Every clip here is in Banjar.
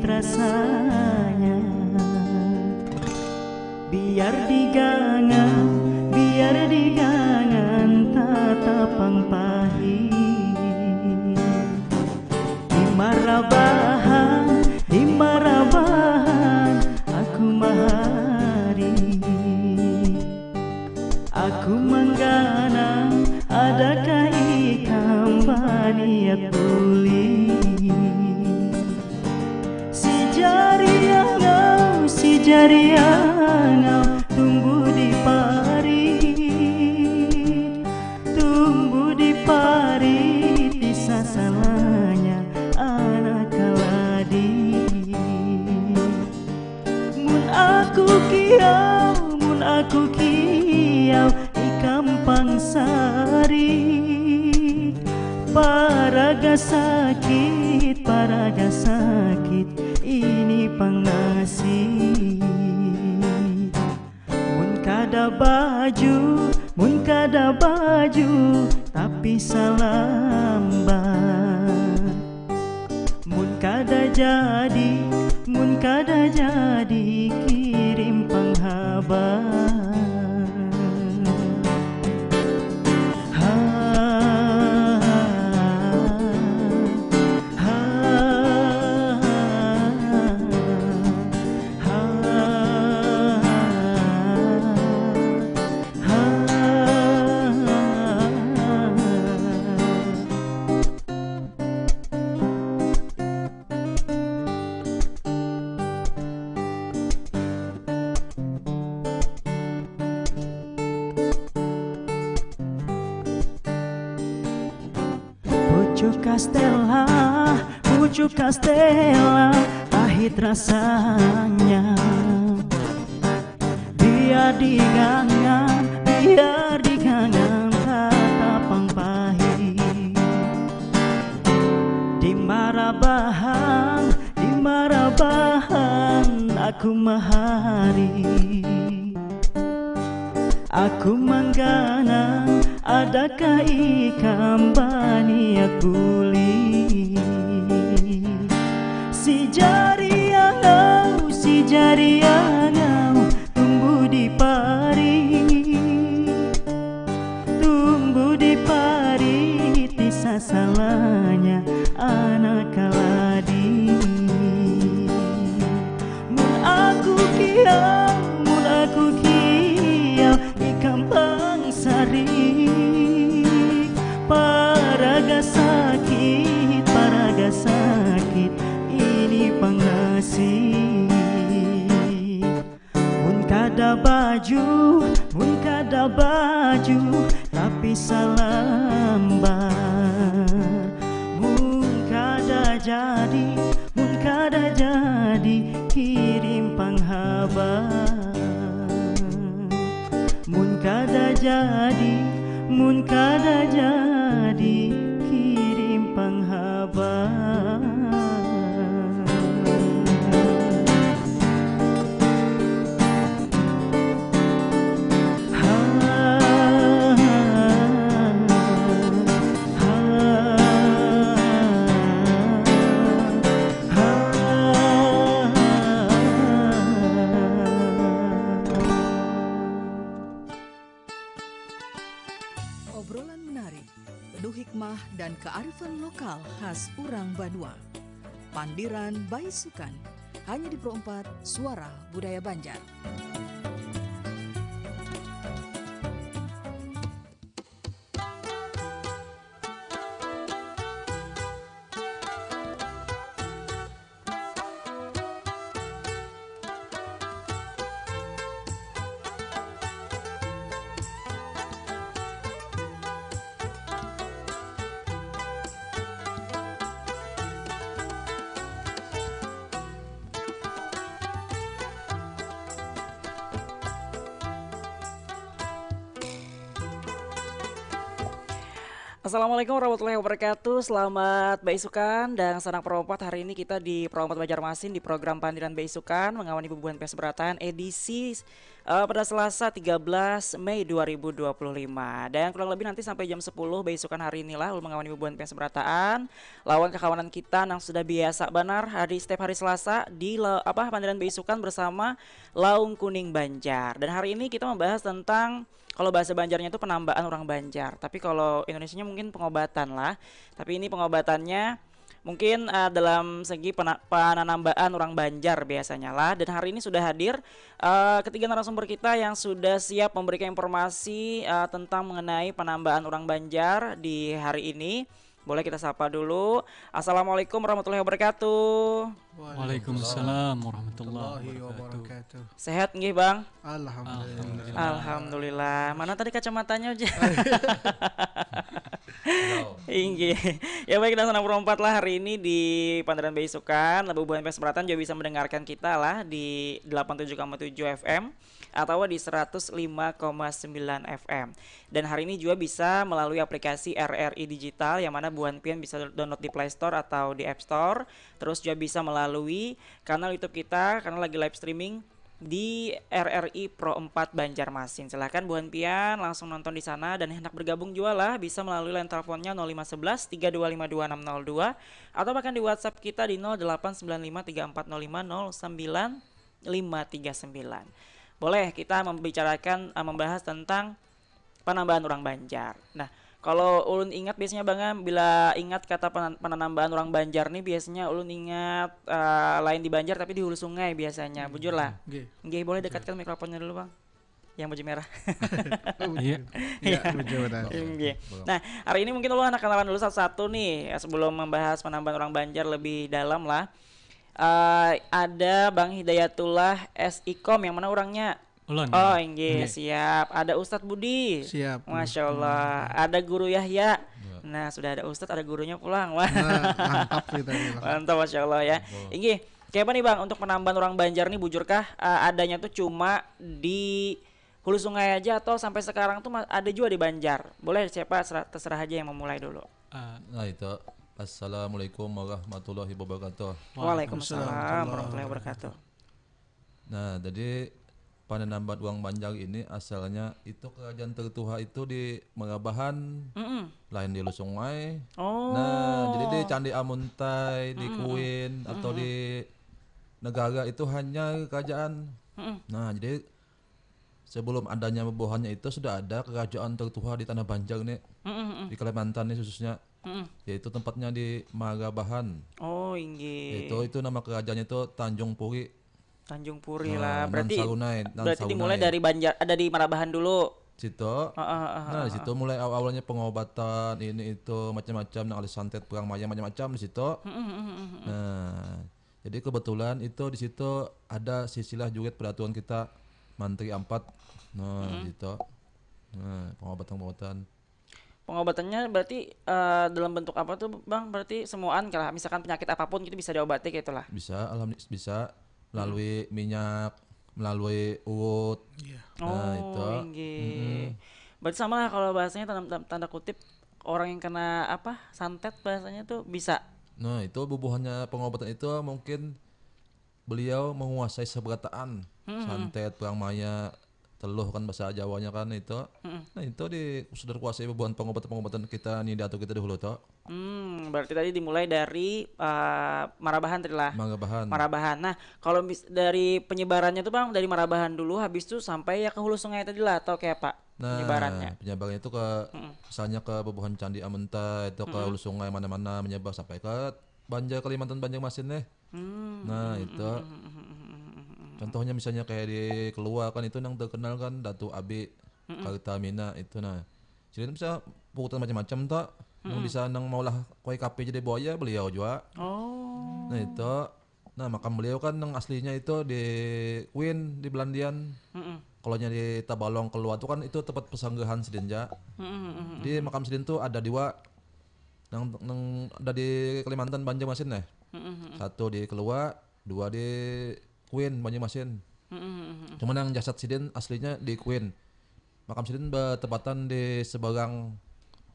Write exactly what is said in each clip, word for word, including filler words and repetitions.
rasanya. Biar digangan, biar digangan tatapang pahit. Di marabahan, di marabahan aku mahari. Aku mangganang, adakah ikam baniat bulik? Si jari angau, si jari angau tumbuh di parit, tumbuh di parit, di sasalanya anak kaladi. Mun aku kiau, mun aku kiau, ikam pang sarik. Paraga sakit, paraga sakit, ini pang nasib. Mun kada baju, mun kada baju, tapi salambat. Mun kada jadi, mun kada jadi, kirim pang habar. Ha, ha, ha, ha, ha, ha. Pucuk kastela, pucuk kastela, pahit rasanya. Biar digangan, biar digangan tatapang pahit. Di marabahan, di marabahan aku mahari. Aku mangganang, adakah ikam baniat bulik? Si jari angau, si jari angau tumbuh di parit, tumbuh di parit, di sasalanya anak kaladi. Mun aku kiau, mun aku kiau, ikam pang sarik. Paraga sakit, paraga sakit, ini pang nasib. Mun kada baju, mun kada baju, tapi salambar. Mun kada jadi, mun kada jadi, kirim pang habar. Mun kada jadi, mun kada jadi, kirim pang habar. Obrolan menarik, penuh hikmah dan kearifan lokal khas urang Banua. Pandiran Baisukan, hanya di Pro empat, Suara Budaya Banjar. Assalamualaikum warahmatullahi wabarakatuh. Selamat baisukan dan sanak perompat. Hari ini kita di Perompat Banjarmasin di program Pandiran Baisukan mengawani bubuhan pes berataan edisi Uh, pada Selasa tiga belas Mei dua ribu dua puluh lima. Dan kurang lebih nanti sampai jam sepuluh beisukan hari inilah ulun mengawani bubuhan pian seberataan lawan kakawanan kita nang sudah biasa banar hari setiap hari Selasa di la, apa Pandiran Beisukan bersama Laung Kuning Banjar. Dan hari ini kita membahas tentang kalau bahasa Banjarnya itu penambaan orang Banjar. Tapi kalau Indonesianya mungkin pengobatan lah. Tapi ini pengobatannya mungkin uh, dalam segi pena, penanambaan orang Banjar biasanya lah. Dan hari ini sudah hadir uh, ketiga narasumber kita yang sudah siap memberikan informasi uh, tentang mengenai penambaan orang Banjar di hari ini. Boleh kita sapa dulu. Assalamualaikum warahmatullahi wabarakatuh. Waalaikumsalam warahmatullahi wabarakatuh. Sehat nggih, Bang? Alhamdulillah. Alhamdulillah. Mana tadi kacamatanya aja? Inggih. Ya baik, kita senang berempat lah hari ini di Pandiran Beisukan. Bubuhan pian seberataan juga bisa mendengarkan kita lah di delapan tujuh koma tujuh F M atau di seratus lima koma sembilan F M. Dan hari ini juga bisa melalui aplikasi R R I Digital yang mana bubuhan pian bisa download di Play Store atau di App Store. Terus juga bisa melalui kanal YouTube kita karena lagi live streaming di R R I Pro empat Banjarmasin. Silahkan bubuhan pian langsung nonton di sana dan hendak bergabung juga lah bisa melalui line teleponnya nol lima sebelas tiga dua lima dua enam nol dua atau bahkan di WhatsApp kita di nol delapan sembilan lima tiga empat nol lima nol sembilan lima tiga sembilan. Boleh kita membicarakan uh, membahas tentang penambahan orang Banjar. Nah, kalau ulun ingat biasanya bang bila ingat kata penanambahan orang Banjar nih biasanya ulun ingat uh, lain di Banjar tapi di hulu sungai biasanya. Hmm. Bujur lah. Nggih. Nggih, boleh dekatkan mikrofonnya dulu bang. Yang baju merah. Oh, iya. Iya, baju merah. Nggih. Nah, hari ini mungkin ulun anak kenalan dulu satu-satu nih ya, sebelum membahas penambahan orang Banjar lebih dalam lah. Uh, ada Bang Hidayatullah S Ikom yang mana orangnya? Ulun. Oh, inggih, siap. Ada Ustadz Budi. Siap. Masya Allah. Ada Guru Yahya. Nah, sudah ada Ustadz, ada gurunya pulang. Wah. Nah, mantap kita ini. Mantap, Masya Allah ya. Inggih, kayak apa nih Bang, untuk penambahan orang Banjar nih, bujurkah uh, adanya tuh cuma di Hulu Sungai aja atau sampai sekarang tuh ada juga di Banjar? Boleh siapa, terserah aja yang memulai dulu. Uh, nah itu. Assalamualaikum warahmatullahi wabarakatuh. Waalaikumsalam warahmatullahi wabarakatuh. Nah, jadi pananambahan uang Banjar ini asalnya itu kerajaan tertuha itu di Marabahan, mm -mm. lain di Hulu Sungai. Oh. Nah, jadi di Candi Amuntai, di mm -mm. Kuin atau mm -mm. di negara itu hanya kerajaan. Mm -mm. Nah, jadi sebelum adanya bubuhannya itu sudah ada kerajaan tertuha di tanah Banjar nih, mm -mm. di Kalimantan nih khususnya. Mm -mm. Yaitu tempatnya di Marabahan. Oh, inggih. Yaitu itu nama kerajaannya itu Tanjung Puri. Tanjung Puri nah, lah. Berarti Sarunai, berarti dimulai dari Banjar, ada di Marabahan dulu. Situ. Uh, uh, uh, nah, di situ mulai awal-awalnya pengobatan ini itu macam-macam, nang ada santet, perang mayang, macam-macam di situ. Nah, jadi kebetulan itu di situ ada silsilah jurit peraturan kita Mantri Ampat. Nah, di situ. Nah, pengobatan-pengobatan. Pengobatannya berarti uh, dalam bentuk apa tuh bang? Berarti semuaan kah? Misalkan penyakit apapun gitu bisa diobati gitu lah. Bisa, alhamdulillah bisa melalui hmm. minyak, melalui uwut. Yeah. Nah, oh, itu. Inggih. Hmm. Berarti sama lah kalau bahasanya tanda, tanda kutip orang yang kena apa santet bahasanya tuh bisa. Nah, itu bubuhannya pengobatan itu mungkin beliau menguasai seberataan hmm. santet, perang maya, teluh kan bahasa Jawanya kan itu. Hmm. Nah, itu di sudah kuasai bubuhan pengobatan-pengobatan kita ni diatur kita dahulu toh. Hmm, berarti tadi dimulai dari uh, Marabahan tadi lah. Marabahan. Marabahan. Nah, kalau mis- dari penyebarannya tuh Bang dari Marabahan dulu habis tuh sampai ya ke Hulu Sungai tadi lah atau kayak apa? Nah, penyebarannya. Penyebarannya itu ke hmm. misalnya ke bubuhan Candi Amuntai itu ke hmm. Hulu Sungai mana-mana menyebar sampai ke Banjar Kalimantan Banjarmasin nih. Hmm. Nah, itu. Hmm. Contohnya misalnya kayak di Keluak kan itu yang terkenal kan Datu Abi hmm. Kartamina itu nah. Jadi itu bisa pukutan macam-macam toh. Hmm. Yang bisa nang maulah kue kape jadi buaya beliau juga. Oh. Nah, itu. Nah, makam beliau kan yang aslinya itu di Kuin di Belandian. Mm-mm. Kalau di Tabalong Keluak tuh kan itu tempat pesanggahan sidin ja. Mm-mm. Di makam sidin tuh ada dua. Nang, nang ada di Kalimantan Banjarmasin nih. Mm-mm. Satu di Keluak, dua di Kuin Banjarmasin. Mm-mm. Cuma yang jasad sidin aslinya di Kuin. Makam sidin bertepatan di seberang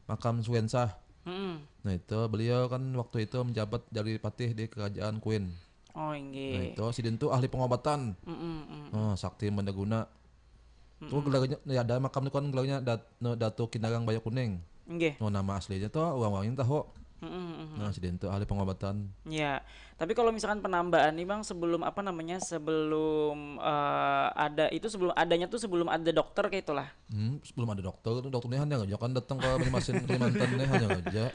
makam Suensah. Mm-mm. Nah, itu beliau kan waktu itu menjabat jadi patih di kerajaan Kuin. Oh, inggih. Nah, itu sidin tuh ahli pengobatan. Mm-mm. Oh, sakti mandaguna. Tuh gelarnya, ya ada makam tu kan gelarnya Dat-, no, Datu Kinarang Baya Kuning. Nggih. No, nama aslinya tuh orang-orang ini tahu. Mm-mm, mm-mm. Nah, sidin tuh ahli pengobatan. Ya, tapi kalau misalkan penambaan nih bang, sebelum apa namanya, sebelum eh, ada itu, sebelum adanya tuh sebelum ada dokter kayak itulah. Hmm, sebelum ada dokter, dokter ini hanya aja kan datang ke Banjarmasin, Kalimantan ini hanya aja.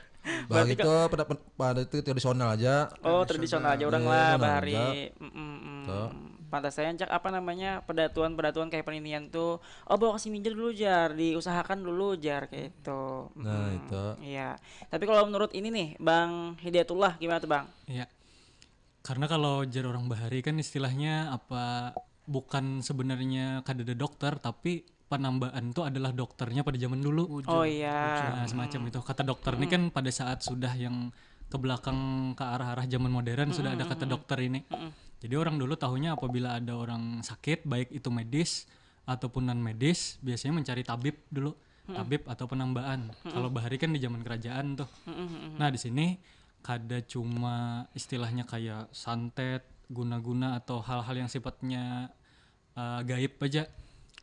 Bahari Berarti itu pada, pada itu tradisional aja. Oh, tradisional aja orang Iya, lah benar bahari. aja. Mm-mm-mm. Tuh. Pantas saya cak apa namanya, pedatuan-pedatuan kayak peninian tuh, oh, bawa ke sini aja dulu jar, diusahakan dulu jar kayak itu. Nah, Mm-mm. Itu. Iya. Tapi kalau menurut ini nih, Bang Hidayatullah, gimana tuh Bang? Iya. Karena kalau jar orang bahari kan istilahnya apa, bukan sebenarnya kadada dokter, tapi penambaan tuh adalah dokternya pada zaman dulu. Oh iya. Nah, semacam itu. Kata dokter ini kan pada saat sudah yang ke belakang ke arah-arah zaman modern sudah ada kata dokter ini. Jadi orang dulu tahunya apabila ada orang sakit, baik itu medis ataupun non medis, biasanya mencari tabib dulu. Tabib atau penambaan. Kalau bahari kan di zaman kerajaan tuh. Nah, di sini kada cuma istilahnya kayak santet, guna-guna atau hal-hal yang sifatnya uh, gaib aja.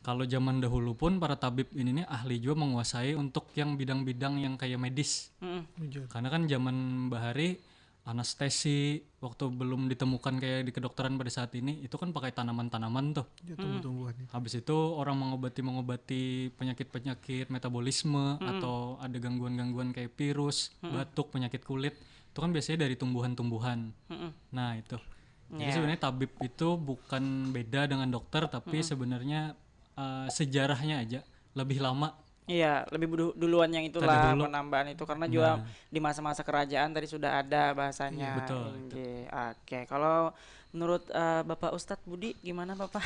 Kalau zaman dahulu pun para tabib ini nih ahli juga menguasai untuk yang bidang-bidang yang kayak medis. Mm-mm. Jujur. Karena kan zaman bahari anestesi waktu belum ditemukan kayak di kedokteran pada saat ini itu kan pakai tanaman-tanaman tuh. Ya, tumbuh-tumbuhan itu. Habis itu orang mengobati-mengobati penyakit-penyakit metabolisme atau ada gangguan-gangguan kayak virus, batuk, penyakit kulit. Itu kan biasanya dari tumbuhan-tumbuhan. Mm-mm. Nah, itu. Jadi Ya. Sebenarnya tabib itu bukan beda dengan dokter, tapi sebenarnya uh, sejarahnya aja lebih lama. Iya, lebih budu- duluan yang itulah Terdahulu. Penambaan itu karena juga di masa-masa kerajaan tadi sudah ada bahasanya. Iya, betul, Inggih. Oke, kalau menurut eh, Bapak Ustadz Budi gimana Bapak?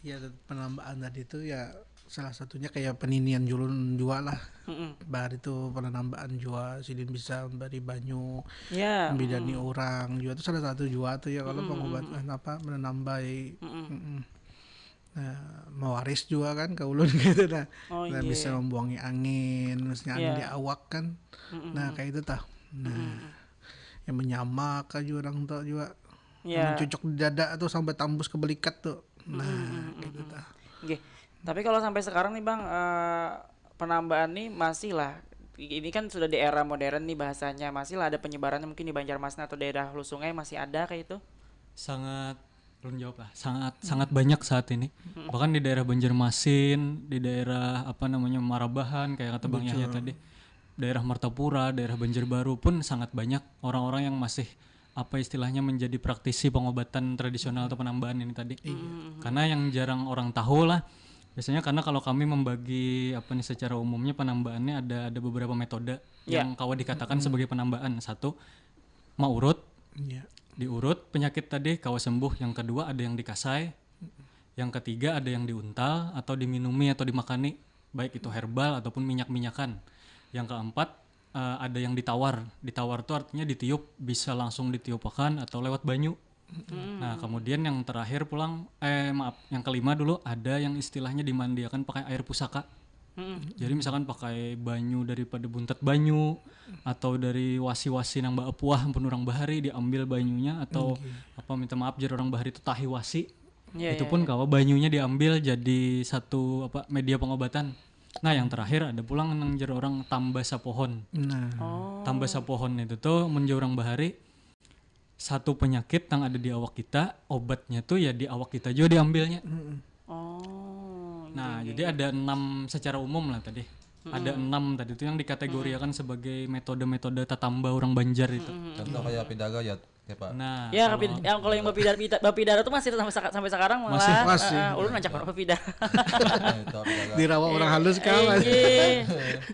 Ya, penambaan tadi itu ya salah satunya kayak peninian julun jua lah. Mm-mm. Bahari itu penambaan jua, sidin bisa memberi banyu, Ya, membidani orang jua itu salah satu jua tuh ya kalau pengobatan apa menambai. Mm-mm. Nah, mewaris juga kan ke ulun gitu nah. Oh, Nah, iya. Bisa membuangi angin, maksudnya angin Iya. Di awak kan. Nah, kayak itu tah. Nah, yang menyamak aja orang tuh juga. Ya. Mencucuk di dada tuh sampai tambus ke belikat tuh. Nah, kayak itu tah. Oke. Tapi kalau sampai sekarang nih Bang, eh, penambaan nih masih lah. Ini kan sudah di era modern nih bahasanya, masih lah ada penyebarannya mungkin di Banjarmasin atau daerah Hulu Sungai masih ada kayak itu? Sangat, belum jawab lah. Sangat sangat banyak saat ini. Bahkan di daerah Banjarmasin, di daerah apa namanya Marabahan kayak kata Bang Yahya tadi. Daerah Martapura, daerah Banjarbaru pun sangat banyak orang-orang yang masih apa istilahnya menjadi praktisi pengobatan tradisional atau penambaan ini tadi. Karena yang jarang orang tahu lah. Biasanya karena kalau kami membagi apa nih secara umumnya penambaannya ada ada beberapa metode Ya. yang kawa dikatakan sebagai penambaan. Satu, maurut, Iya. diurut penyakit tadi kawa sembuh. Yang kedua ada yang dikasai. Yang ketiga ada yang diuntal atau diminumi atau dimakani, baik itu herbal ataupun minyak-minyakan. Yang keempat eh, ada yang ditawar. Ditawar tuh artinya ditiup, bisa langsung ditiupakan atau lewat banyu. Nah, kemudian yang terakhir pulang, eh maaf, yang kelima dulu ada yang istilahnya dimandiakan pakai air pusaka. Jadi misalkan pakai banyu daripada buntet banyu atau dari wasi-wasi nang baapuah ampun urang bahari diambil banyunya atau apa minta maaf jar orang bahari itu tahi wasi. Iya, Itu iya, pun iya. Kawa banyunya diambil jadi satu apa media pengobatan. Nah, yang terakhir ada pulang nang jar orang tambasa pohon. Nah, Oh. Tambasa pohon itu tuh mun jar orang bahari satu penyakit yang ada di awak kita, obatnya tuh ya di awak kita juga diambilnya. Mm-mm. Oh. Nah, jadi ada enam secara umum lah tadi. Ada enam tadi tuh yang dikategorikan sebagai metode-metode tatamba orang Banjar itu. Contoh kayak pidara ya, kayak apa? Nah, Ya, kalau- tapi yang kalau yang bapidara, pita- bapidara tuh masih sampai, saka- sampai sekarang malah. Masih. Masih. Eh, eh, ulun rancak pidara. Nah, itu pidara. Dirawa orang halus Eh, kawan. inggih.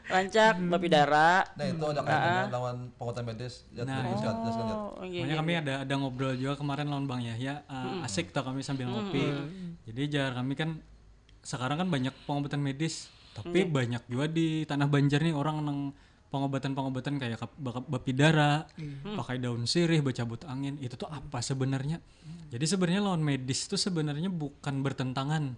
Rancak bapidara. Nah, itu ada kaitannya lawan pengobatan medis. Ya, Nah. terus kan, terus kan, ya. Oh, inggih, Makanya kami inggih. ada ada ngobrol juga kemarin lawan Bang Yahya, eh, asik tuh kami sambil ngopi. Jadi jar kami kan sekarang kan banyak pengobatan medis, tapi banyak juga di tanah Banjar nih orang nang pengobatan-pengobatan kayak kap- baka- bapidara, pakai daun sirih, bacabut angin, itu tuh apa sebenarnya? Jadi sebenarnya lawan medis tuh sebenarnya bukan bertentangan,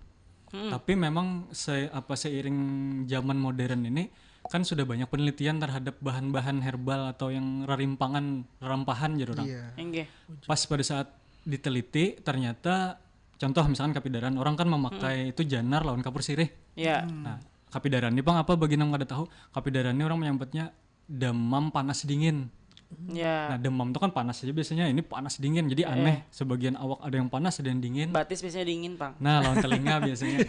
tapi memang se apa seiring zaman modern ini kan sudah banyak penelitian terhadap bahan-bahan herbal atau yang rarimpangan, rarampahan jadi orang. Iya. Inggih. Pas pada saat diteliti ternyata Contoh misalkan kapidaran, orang kan memakai itu janar lawan kapur sirih. Ya. Nah, kapidaran ni pang apa bagi nang kada tahu, kapidaran ni orang menyambatnya demam panas dingin. Ya. Nah, demam tuh kan panas aja biasanya, ini panas dingin. Jadi aneh, sebagian awak ada yang panas, ada yang dingin. Batis biasanya dingin, pang. Nah, lawan telinga biasanya.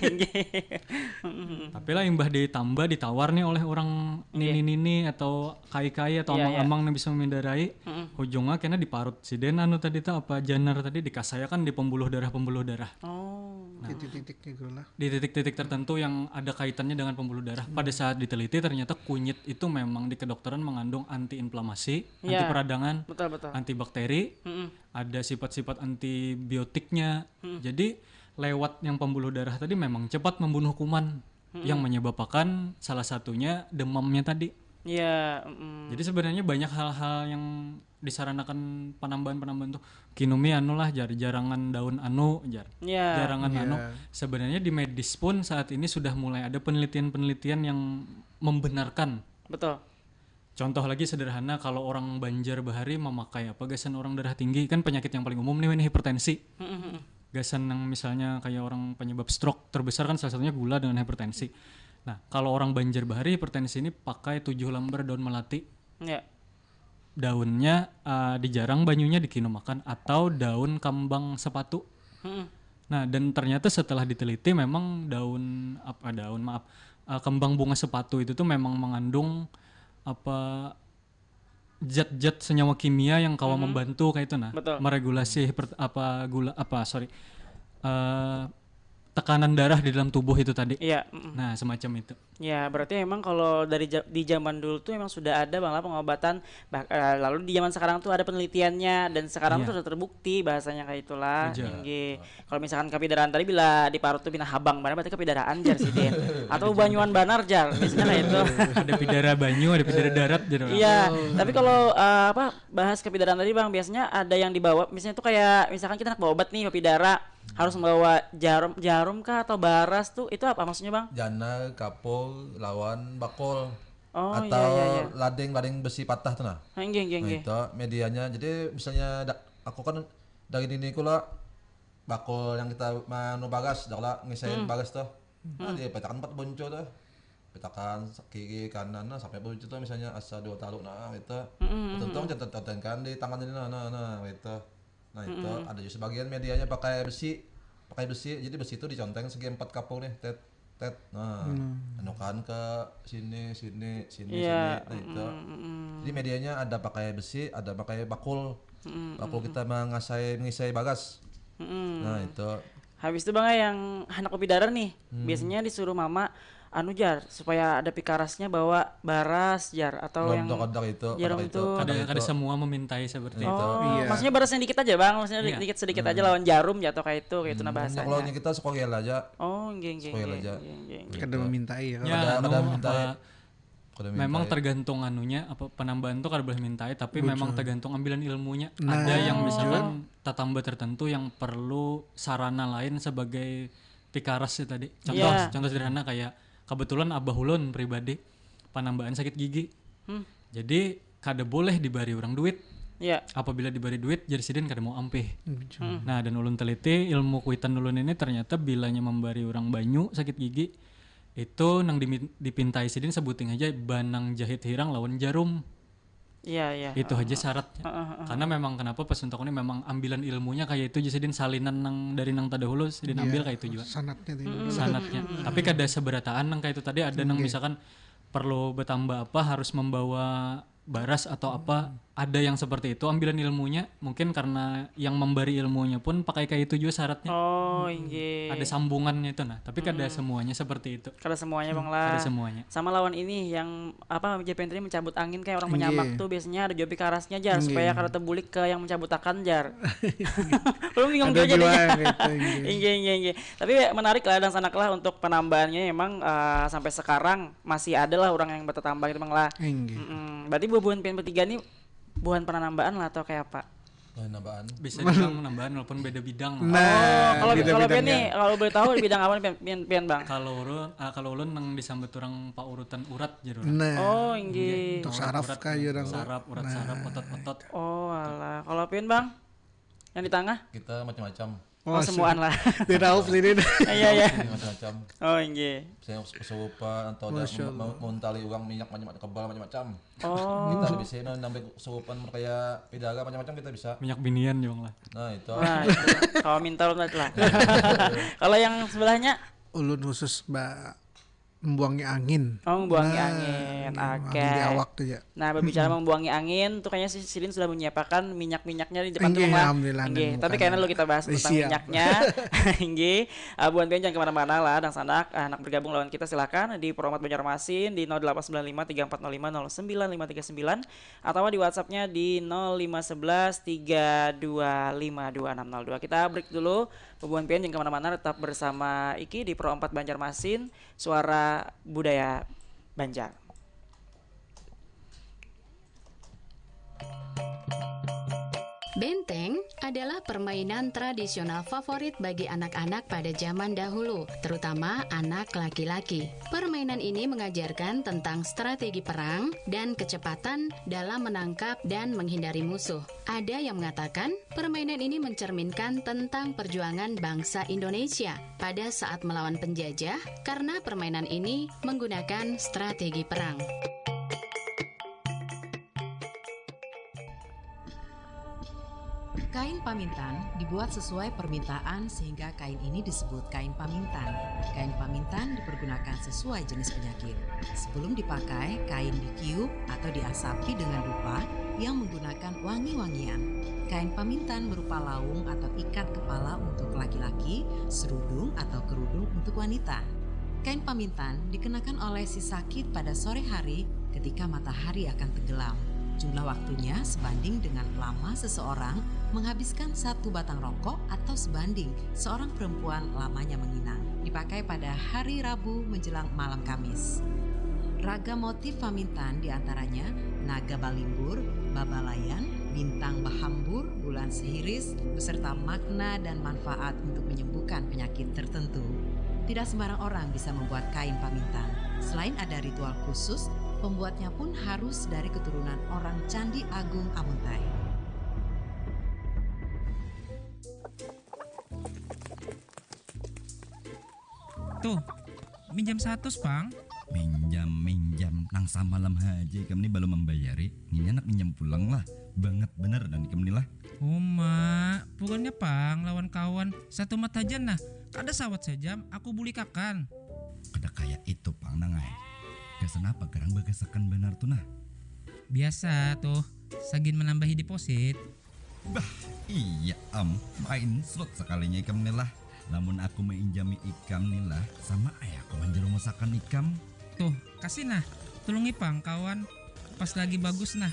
Tapi lah imbah ditambah, ditawar nih oleh orang nini-nini atau kai-kai atau Iya, iya. Amang-amang yang bisa mengendarai, ujungnya kena diparut siden anu tadi tuh, apa, janar tadi, dikasayakan di pembuluh darah-pembuluh darah. Oh. Titik-titiknya gitu lah. Di titik-titik tertentu yang ada kaitannya dengan pembuluh darah. Pada saat diteliti, ternyata kunyit itu memang di kedokteran mengandung antiinflamasi, Iya. Antiperadangan, Betul, betul. Antibakteri, Mm-mm. Ada sifat-sifat antibiotiknya. Jadi lewat yang pembuluh darah tadi memang cepat membunuh kuman yang menyebabkan salah satunya demamnya tadi. Iya, mm-mm. Jadi sebenarnya banyak hal-hal yang disaranakan penambahan-penambahan tuh, kinumi anu lah, jar, jarangan daun anu, jar. Iya. Jarangan Iya. Anu. Sebenarnya di medis pun saat ini sudah mulai ada penelitian-penelitian yang membenarkan. Betul. Contoh lagi sederhana, kalau orang Banjar bahari memakai apa, gasan orang darah tinggi, kan penyakit yang paling umum nih, ini hipertensi. Mm-mm. Gasan yang misalnya kayak orang penyebab stroke terbesar kan salah satunya gula dengan hipertensi. Nah, kalau orang Banjar bahari, hipertensi ini pakai tujuh lambar daun melati. Ya. Daunnya, eh, dijarang, banyunya dikinumakan, atau daun kambang sepatu. Mm-mm. Nah, dan ternyata setelah diteliti memang daun apa, daun, maaf, eh, kembang bunga sepatu itu tuh memang mengandung apa, zat-zat senyawa kimia yang kawa membantu kayak itu, nah, Betul. meregulasi hiper- apa, gula apa, sorry, eh, tekanan darah di dalam tubuh itu tadi. Iya, mm-mm. Nah, semacam itu. Ya, berarti memang kalau dari ja- di zaman dulu tuh memang sudah ada, bang lah, pengobatan. Bah- eh, lalu di zaman sekarang tuh ada penelitiannya, dan sekarang Iya. tuh sudah terbukti bahasanya kayak itulah. Aja. Inggih. Kalau misalkan kapidaraan tadi, bila diparut tuh pina habang banar, berarti kapidaraan, jar sidin. Atau banyuan banar, jar. Biasanya kayak itu. Ada pidara banyu, ada pidara darat gitu. Iya, tapi kalau eh, apa, bahas kapidaraan tadi, bang, biasanya ada yang dibawa, misalnya tuh kayak misalkan kita nak berobat nih, bapidara, harus membawa jarum, jarum kah atau baras tuh, itu apa maksudnya, bang? Janar, kapur, lawan bakul. Oh, iya, Atau iya, iya. lading, lading besi patah tuh, nah. Nah, inggih, inggih, Nah, inggih. Itu medianya. Jadi misalnya da- aku kan dari nini kula bakul yang kita manu bagas, dah lah ngisai Hmm. bagas tuh. Nah, dia petakan empat buncu tuh. Petakan kiri kanan, nah, sampai buncu tuh misalnya asa dua talu, nah, gitu. Mm-mm. Tentu contoh kan di tangan ini, nah, nah, nah, gitu. Nah, itu ada juga sebagian medianya pakai besi. Pakai besi. Jadi besi itu diconteng segi empat kapur nih, tet, tet. Nah, anukan ke sini, sini, sini, Iya, sini. Nah, itu. Mm-mm. Jadi medianya ada pakai besi, ada pakai bakul. Mm-mm. Bakul kita mengasai, mengisai bagas. Mm-mm. Nah, itu. Habis itu, bang, yang handak bapidara nih, biasanya disuruh mama, anu, jar, supaya ada pikarasnya bawa baras, jar, atau yang Lontong ada itu, jarum ada itu. tuh. Kada, Ada kada itu. Semua memintai seperti Itu. itu. Oh, Iya. Maksudnya barasnya dikit aja, bang, maksudnya Iya. dikit sedikit aja lawan jarum jatuh kayak itu, kayak itu, nah, Hmm, bahasanya. Kalau kita sekolah aja. Oh, nggih, nggih, Sekolah nggih, aja. nggih, nggih, nggih. Kada memintai ya. Ya, Ada, anu, ada minta. apa, Kada memang minta. Tergantung anunya, apa, penambahan tuh kada boleh mintai, tapi Betul. Memang tergantung ambilan ilmunya. Nah, Ada yang iya. Misalkan tatamba tertentu yang perlu sarana lain sebagai pikaras sih tadi. Contoh, Iya. Contoh sederhana kayak kebetulan abah ulun pribadi panambaan sakit gigi. Hmm. Jadi kada boleh dibari orang duit. Ya. Apabila dibari duit, jar sidin kada mau ampih. Betul. Hmm. Nah, dan ulun teliti, ilmu kuitan ulun ini ternyata bilanya membari orang banyu sakit gigi, itu nang dimi- dipintai sidin sebuting aja banang jahit hirang lawan jarum. Iya, iya. Itu aja syaratnya. Heeh, heeh. Karena memang kenapa pas untuk ini memang ambilan ilmunya kayak itu aja sidin, salinan nang dari nang tadahulu sidin Iya, ambil kayak itu juga. Sanatnya tuh. Hmm. Sanatnya. Tapi kada seberata nang kayak itu tadi, ada nang Oke. Misalkan perlu bertambah apa, harus membawa baras atau apa, ada yang seperti itu ambilan ilmunya. Mungkin karena yang memberi ilmunya pun pakai kayak itu juga syaratnya. Oh, inggih. Ada sambungannya itu, nah, tapi kada semuanya seperti itu. Kada semuanya, bang lah. Kada semuanya. Sama lawan ini yang apa, J P N tadi mencabut angin kayak orang Inggih. menyamak tuh, biasanya ada jopi karasnya, jar, Inggih. Supaya kada terbulik ke yang mencabutakan, jar. Ulun bingung Ada juga jadinya. Gitu, inggih. Inggih, inggih, inggih. Tapi menarik lah, dan sanak lah untuk penambahannya, emang eh, sampai sekarang masih ada lah orang yang bertetambah gitu, bang lah. Inggih. Mm-mm. Berarti bubuhan pian bertiga nih buhan penambaan lah atau kayak apa? Penambaan. Bisa dibilang menambaan walaupun beda bidang. Nah, Oh, kalau beda-beda kalau pian bidangnya. Nih, kalau boleh tahu di bidang apa nih, pian, pian, pian, bang? Kalau ulun, ah, kalau ulun nang disambat orang paurutan urat, jadi orang. Nah, Oh, inggih. Untuk saraf Urat, kah, ya, orang? Saraf, urat, Nah. Saraf, otot-otot. Oh, alah. Kalau pian, bang? Yang di tengah? Kita macam-macam. Oh, semuaan lah. Di Rauf sini. Iya, iya. Ini macam-macam. Oh, inggih. Saya kesurupan atau ada mau tali uang minyak macam kebal macam-macam. Oh. Kita lebih sini nambah kesurupan kayak pidaga macam-macam kita bisa. Minyak binian juga lah. Nah, itu. Nah, itu. Kalau minta ulun lah. Kalau yang sebelahnya ulun khusus ba membuangi angin. Oh, membuangi nah, angin. Oke. Okay. Di awak tuh ya. Nah, berbicara membuangi angin, tuh kayaknya si Silin sudah menyiapkan minyak-minyaknya di depan rumah. Alhamdulillah. Oke, tapi kayaknya lo kita bahas tentang minyaknya. Inggih. Uh, buan pian jangan kemana-mana lah, dangsanak. Uh, nak bergabung lawan kita silakan di Pro empat Banjarmasin di nol delapan sembilan lima tiga empat nol lima nol sembilan lima tiga sembilan atau di WhatsAppnya di nol lima sebelas tiga dua lima dua enam nol dua. Kita break dulu. Bubuhan pian jangan kemana-mana, tetap bersama Iki di Pro empat Banjarmasin, suara budaya Banjar. Benteng adalah permainan tradisional favorit bagi anak-anak pada zaman dahulu, terutama anak laki-laki. Permainan ini mengajarkan tentang strategi perang dan kecepatan dalam menangkap dan menghindari musuh. Ada yang mengatakan, permainan ini mencerminkan tentang perjuangan bangsa Indonesia pada saat melawan penjajah karena permainan ini menggunakan strategi perang. Kain pamintan dibuat sesuai permintaan sehingga kain ini disebut kain pamintan. Kain pamintan dipergunakan sesuai jenis penyakit. Sebelum dipakai, kain ditiup atau diasapi dengan dupa yang menggunakan wangi-wangian. Kain pamintan berupa laung atau ikat kepala untuk laki-laki, serudung atau kerudung untuk wanita. Kain pamintan dikenakan oleh si sakit pada sore hari ketika matahari akan tenggelam. Jumlah waktunya sebanding dengan lama seseorang menghabiskan satu batang rokok atau sebanding seorang perempuan lamanya menginang. Dipakai pada hari Rabu menjelang malam Kamis. Ragam motif pamintan diantaranya naga balimbur, babalayan, bintang bahambur, bulan sehiris, beserta makna dan manfaat untuk menyembuhkan penyakit tertentu. Tidak sembarang orang bisa membuat kain pamintan. Selain ada ritual khusus, pembuatnya pun harus dari keturunan orang Candi Agung Amuntai. Tuh, minjam satus pang. Minjam, minjam. Nang samalam haja ikam ni balum mambayari. Ngini handak minjam pulang lah. Bangat banar dan ikam ni lah. Uma, bukannya pang lawan kawan. Satumat haja nah. Kada sawat sajam, aku bulikakan. Kada kaya itu pang nang ai. Gasan apa garang bagasakan banar tu nah? Biasa tuh, sagin manambahi deposit. Bah, iya am, main slot sakalinya ikam ni lah. Lamun aku mainjami ikam ni lah, sama ai aku manjarumusakan ikam. Tuh, kasih nah, tulungi pang kawan, pas lagi bagus nah.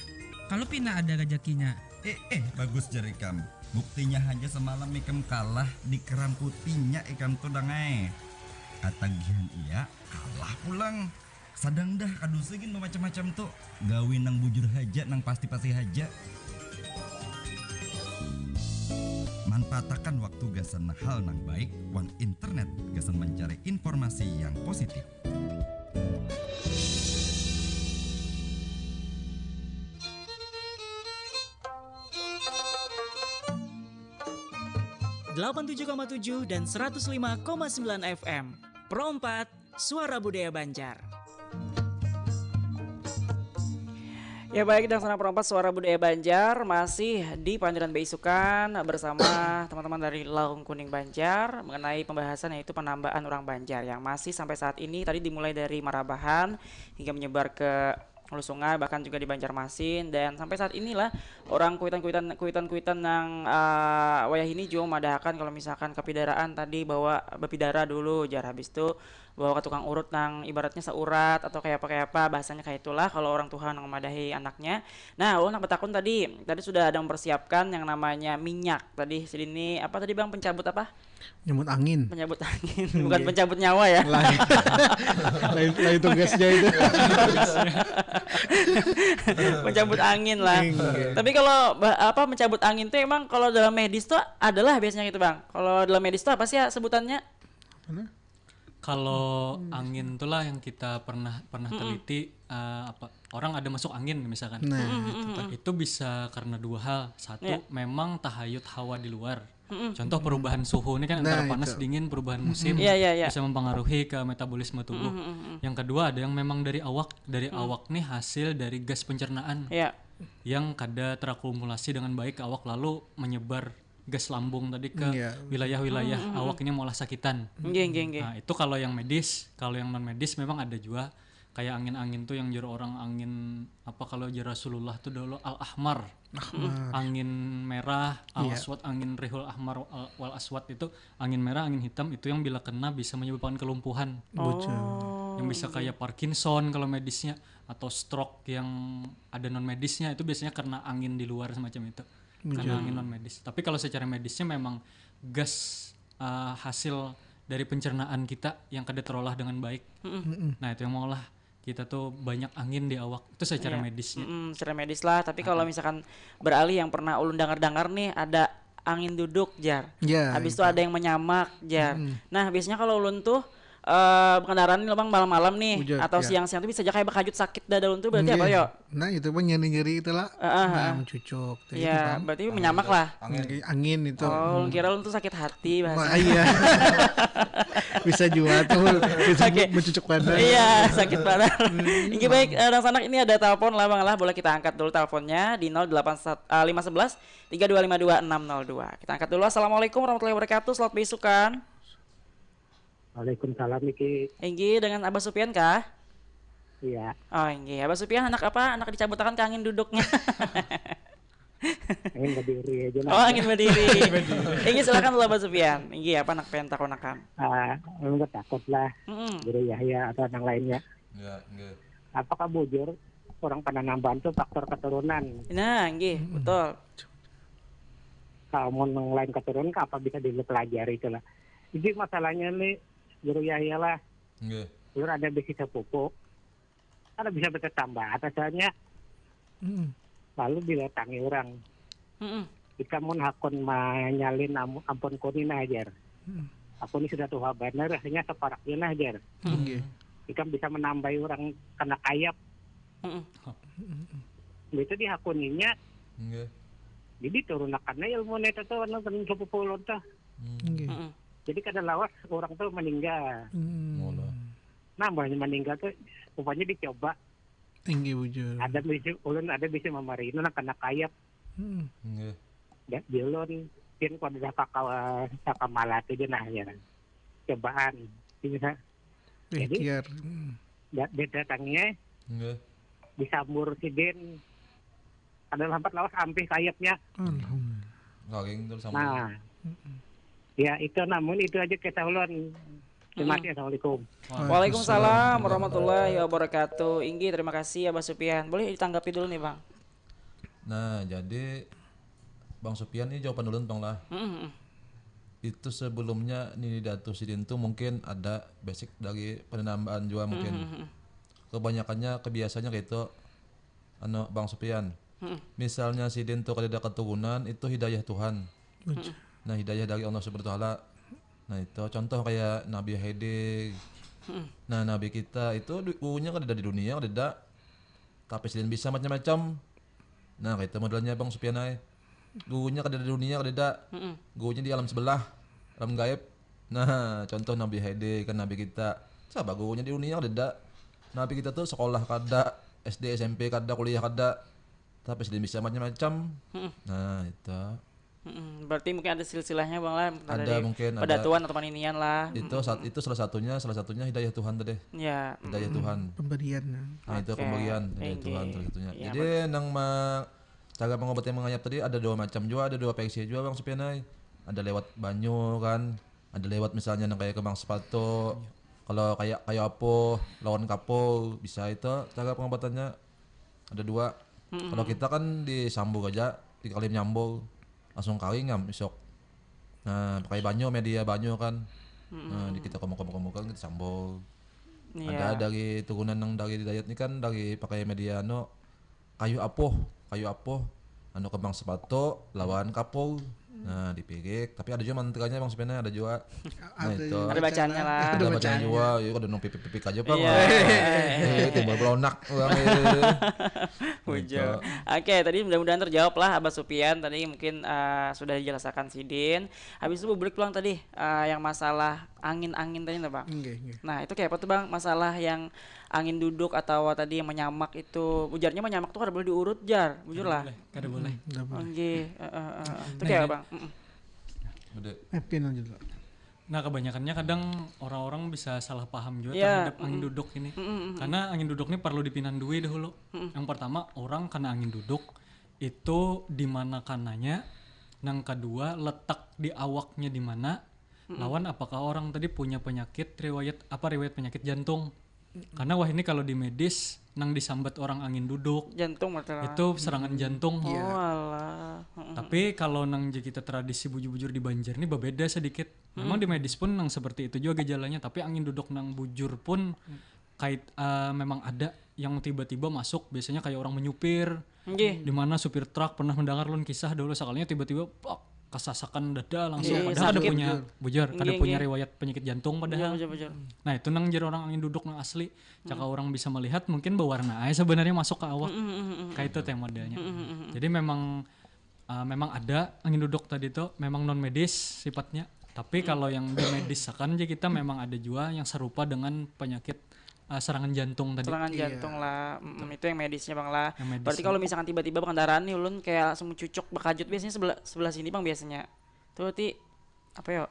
Kalu pina ada rajakinya. Eh, eh, bagus jar ikam. Buktinya haja samalam ikam kalah di keram putihnya ikam tu dang ai. Katagihan iya, kalah pulang. Sadang dah kadusa gin bamacam-macam tu. Gawi nang bujur haja, nang pasti-pasti haja. Manfaatakan waktu gasan hal nang baik wan internet gasan mancari informasi yang positif. Delapan tujuh koma tujuh dan seratus lima koma sembilan F M. Pro empat Suara Budaya Banjar. Ya baik, dan sana perompat Suara Budaya Banjar masih di Panjuran Beisukan bersama teman-teman dari Laung Kuning Banjar mengenai pembahasan yaitu penambaan orang Banjar yang masih sampai saat ini tadi dimulai dari Marabahan hingga menyebar ke Hulu Sungai bahkan juga di Banjarmasin dan sampai saat inilah orang kuitan-kuitan kuitan-kuitan nang uh, wayah ini juga memadahakan kalau misalkan kepidaraan tadi bahwa berpidara dulu jar habis itu bawa ke tukang urut nang ibaratnya seurat atau kayak apa kayak apa bahasanya kayak itulah kalau orang tua nang memadahi anaknya. Nah, ulun nak betakun tadi, tadi sudah ada mempersiapkan yang namanya minyak tadi. Sini apa tadi bang pencabut apa? Penyambut angin. Penyambut angin, bukan pencabut nyawa ya. Lain, lain, lain tugasnya itu. Pencabut angin lah. Tapi kalau apa mencabut angin tuh emang kalau dalam medis tuh adalah biasanya gitu bang. Kalau dalam medis tuh apa sih ya sebutannya? Kalau hmm. angin itulah yang kita pernah pernah hmm. teliti uh, apa orang ada masuk angin misalkan. Nah, hmm. itu bisa karena dua hal. Satu yeah. memang tahayut hawa di luar. Contoh perubahan suhu ni kan antara Nah, panas itu. dingin, perubahan musim Iya, iya, iya. bisa mempengaruhi ke metabolisme tubuh. Yang kedua ada yang memang dari awak, dari awak nih hasil dari gas pencernaan Ya. yang kada terakumulasi dengan baik ke awak lalu menyebar gas lambung tadi ke Iya. wilayah-wilayah awak ini malah sakitan. Nggih, nggih, nggih. Nah, itu kalau yang medis, kalau yang non medis memang ada juga kayak angin-angin tuh yang jero orang angin apa kalau jero Rasulullah tuh dulu al-ahmar. Angin merah, al-aswad, angin rihul ahmar al- wal aswad itu angin merah, angin hitam itu yang bila kena bisa menyebabkan kelumpuhan. Bujur. Yang bisa kayak Parkinson kalau medisnya atau stroke yang ada non medisnya itu biasanya karena angin di luar semacam itu. Karena angin non medis. Tapi kalau secara medisnya memang gas uh, hasil dari pencernaan kita yang kada terolah dengan baik. Nah, itu yang maulah kita tuh banyak angin di awak. Itu secara Iya. medisnya. Mm-mm, secara medis lah. Tapi kalau misalkan beralih yang pernah ulun dengar-dengar nih ada angin duduk jar. Ya, Habis itu itu. ada yang menyamak jar. Nah, biasanya kalau ulun tuh eh kendaraan ini memang malam-malam nih Bujur, atau ya. siang-siang tuh bisa aja kayak bakajut sakit dah ulun tuh berarti apa Nggih. yo? Nah, itu pun nyeri-nyeri itulah. Heeh, Nah, heeh. mencucuk. Tuh, itu Ya, kan. Berarti menyamak lah. Angin, angin itu. Oh, ulun kira ulun tuh sakit hati bahasa. Wah, iya. Bisa juga tuh. Bisa Oke. mencucuk badan. Iya, sakit banar. Ini baik, eh, Dang Sanak, ini ada telepon lah, Bang lah. Boleh kita angkat dulu teleponnya di nol delapan satu, eh, lima sebelas tiga dua lima dua enam nol dua. Kita angkat dulu. Assalamualaikum warahmatullahi wabarakatuh. Selamat beisukan. Waalaikumsalam, Iki. Inggih, dengan Abah Supian kah? Iya. Oh, inggih. Abah Supian anak apa? Anak dicabutakan ke angin duduknya. Angin berdiri aja lah. Oh, angin berdiri. Inggih, silakan dulu Abah Supian. Inggih, apa anak pengen takonakan? Ah, enggak takut lah. Mm-mm. Guru Yahya atau yang lainnya. Ya, nggih. Apakah bujur orang Padanambahan tuh faktor keturunan? Nah, inggih, betul. Kalau mau yang lain keturunan, apa bisa dipelajari itulah. Jadi masalahnya nih, Guru Yahya lah, Nggih. Guru ada bisi sepupu, ada bisa bertambah atasannya, Hmm. lalu didatangi orang. Mm-mm. Kita mun hakun manyalin am- ampun kuni nah, jar. Aku ni sudah tuha banar, hanya separak je nah, jar. Nggih. Ikam bisa menambahi orang kena kayap. Mm-mm. Itu dihakuninya, Nggih. jadi turunakannya ilmu neta tuh anu kan sepupu ulun tuh. Hmm. Nggih. Mm-mm. Jadi kada lawas orang tuh meninggal. Hmm. Ngono. Nah, mbahnya meninggal tuh rupanya dicoba. Inggih, bujur. Ada bisi, ulun ada bisa memarina nang kena kayap. Hmm. Nggih. Dah, di ulun, pian kau dah kaka, kaka malat aja nah, ya. Cobaan. Ini sa-, jadi, Ikhtiar. Hmm. da-, dia datangnya Nggih. disambur sidin. Ada lampat lawas ampih kayapnya. Alhamdulillah. Kaging terus sama. Nah. Ya, itu namun itu aja kita ulun. Terima kasih. Assalamualaikum. Waalaikumsalam warahmatullahi wabarakatuh. Inggih, terima kasih Abah Supian. Boleh ditanggapi dulu nih, Bang. Nah, jadi Bang Supian ini jawaban ulun, Bang lah. Mm-mm. Itu sebelumnya Nini Datu sidin tuh mungkin ada basic dari Padanambahan juga mungkin. Kebanyakannya kebiasaannya kayak itu, anu, Bang Supian. Misalnya sidin tuh kada ada keturunan, itu hidayah Tuhan. Nah, hidayah dari Allah Subhanahu wa Taala. Nah, itu contoh kayak Nabi Haidir. Nah, Nabi kita itu du- gurunya kada ada di dunia, kada ada. Tapi sidin bisa macam-macam. Nah, kayak itu modelnya Bang Supian ai. Gurunya kada ada di dunia, kada ada. Gurunya di alam sebelah, alam gaib. Nah, contoh Nabi Haidir kan Nabi kita. Siapa gurunya di dunia, kada ada. Nabi kita tuh sekolah kada, S D, S M P kada, kuliah kada. Tapi sidin bisa macam-macam. Nah, itu. Mm-mm. Berarti mungkin ada silsilahnya, Bang lah. Ada mungkin, ada. Pedatuan atau paninian lah. Itu saat itu salah satunya, salah satunya hidayah Tuhan tadi. Ya. Hidayah Tuhan. Pemberian. Nah, itu Oke. pemberian dari Inggih. Tuhan salah satunya. Iya, Jadi nang ma cara pengobatan mengayap tadi ada dua macam juga, ada dua versi juga Bang Supian ai. Ada lewat banyu kan, ada lewat misalnya nang kayak kembang sepatu. Kalau kayak kayu apuh lawan kapur bisa itu cara pengobatannya ada dua. Kalau kita kan disambur aja, dikali nyambur langsung kawin ngam isok. Nah, pakai banyu, media banyu kan. Nah, di kita komuk-komuk kan kita sambur. Iya. Ada dari turunan yang dari Dayat ni kan dari pakai media anu kayu apuh, kayu apuh, anu kembang sepatu lawan kapur. Nah, dipirik, tapi ada juga mantranya bang sebenarnya, ada juga. Nah, Ada itu. juga Ada bacaannya lah. Ada Ada bacaan bacaannya. Juga, ya ada nang pipik-pipik aja pak. Iya. Eh, timbul belonak orang. Bujur. Oke, tadi mudah-mudahan terjawab lah Abah Supian tadi mungkin eh, sudah dijelaskan sidin. Habis itu publik pulang tadi eh, yang masalah angin-angin tadi tuh bang. Nggih, nggih. Nah itu kayak apa tuh bang masalah yang angin duduk atau tadi yang menyamak itu ujarnya menyamak tuh kada boleh diurut jar bujur lah. Boleh, kada boleh. Nggak boleh. Oke, eh, eh, eh, eh. Itu Nah, kayak ini- apa bang? Mm-mm. Gede. Eh, Pin aja dulu. Nah kebanyakannya kadang orang-orang bisa salah paham juga Iya, terhadap angin duduk ini. Mm-mm. Karena angin duduk ini perlu dipinandui dahulu. Yang pertama orang kena angin duduk itu di mana kananya. Yang kedua letak di awaknya di mana. Lawan apakah orang tadi punya penyakit riwayat apa riwayat penyakit jantung. Karena wah ini kalau di medis nang disambat orang angin duduk Jantung masalah. Itu serangan jantung. Oh alah. Mm-mm. Tapi kalau nang je kita tradisi bujur-bujur di Banjar ini berbeda sedikit. Memang di medis pun nang seperti itu juga gejalanya, tapi angin duduk nang bujur pun kait eh, memang ada yang tiba-tiba masuk biasanya kayak orang menyupir Nggih. Di mana supir truk pernah mendengar lun kisah dulu sekalinya tiba-tiba pak, kesasakan dada langsung Iya, padahal ada sakit. punya bujur ada Nggih, punya nggih. Riwayat penyakit jantung Iya, padahal bujur, bujur. Nah itu nang jadi orang angin duduk nang asli. Caka orang bisa melihat mungkin berwarna aja sebenarnya masuk ke awak. Kayak itu teh modelnya. Jadi memang uh, memang ada angin duduk tadi tuh memang non medis sifatnya. Tapi kalau yang di medis akan aja kita memang ada juga yang serupa dengan penyakit uh, serangan jantung tadi. Serangan jantung lah. Mm, itu yang medisnya bang lah. Yang medis. Berarti kalau misalkan tiba-tiba kendaraan nih ulun kayak langsung cucuk bekajut biasanya sebelah sebelah sini bang biasanya. Tuh ti apa ya?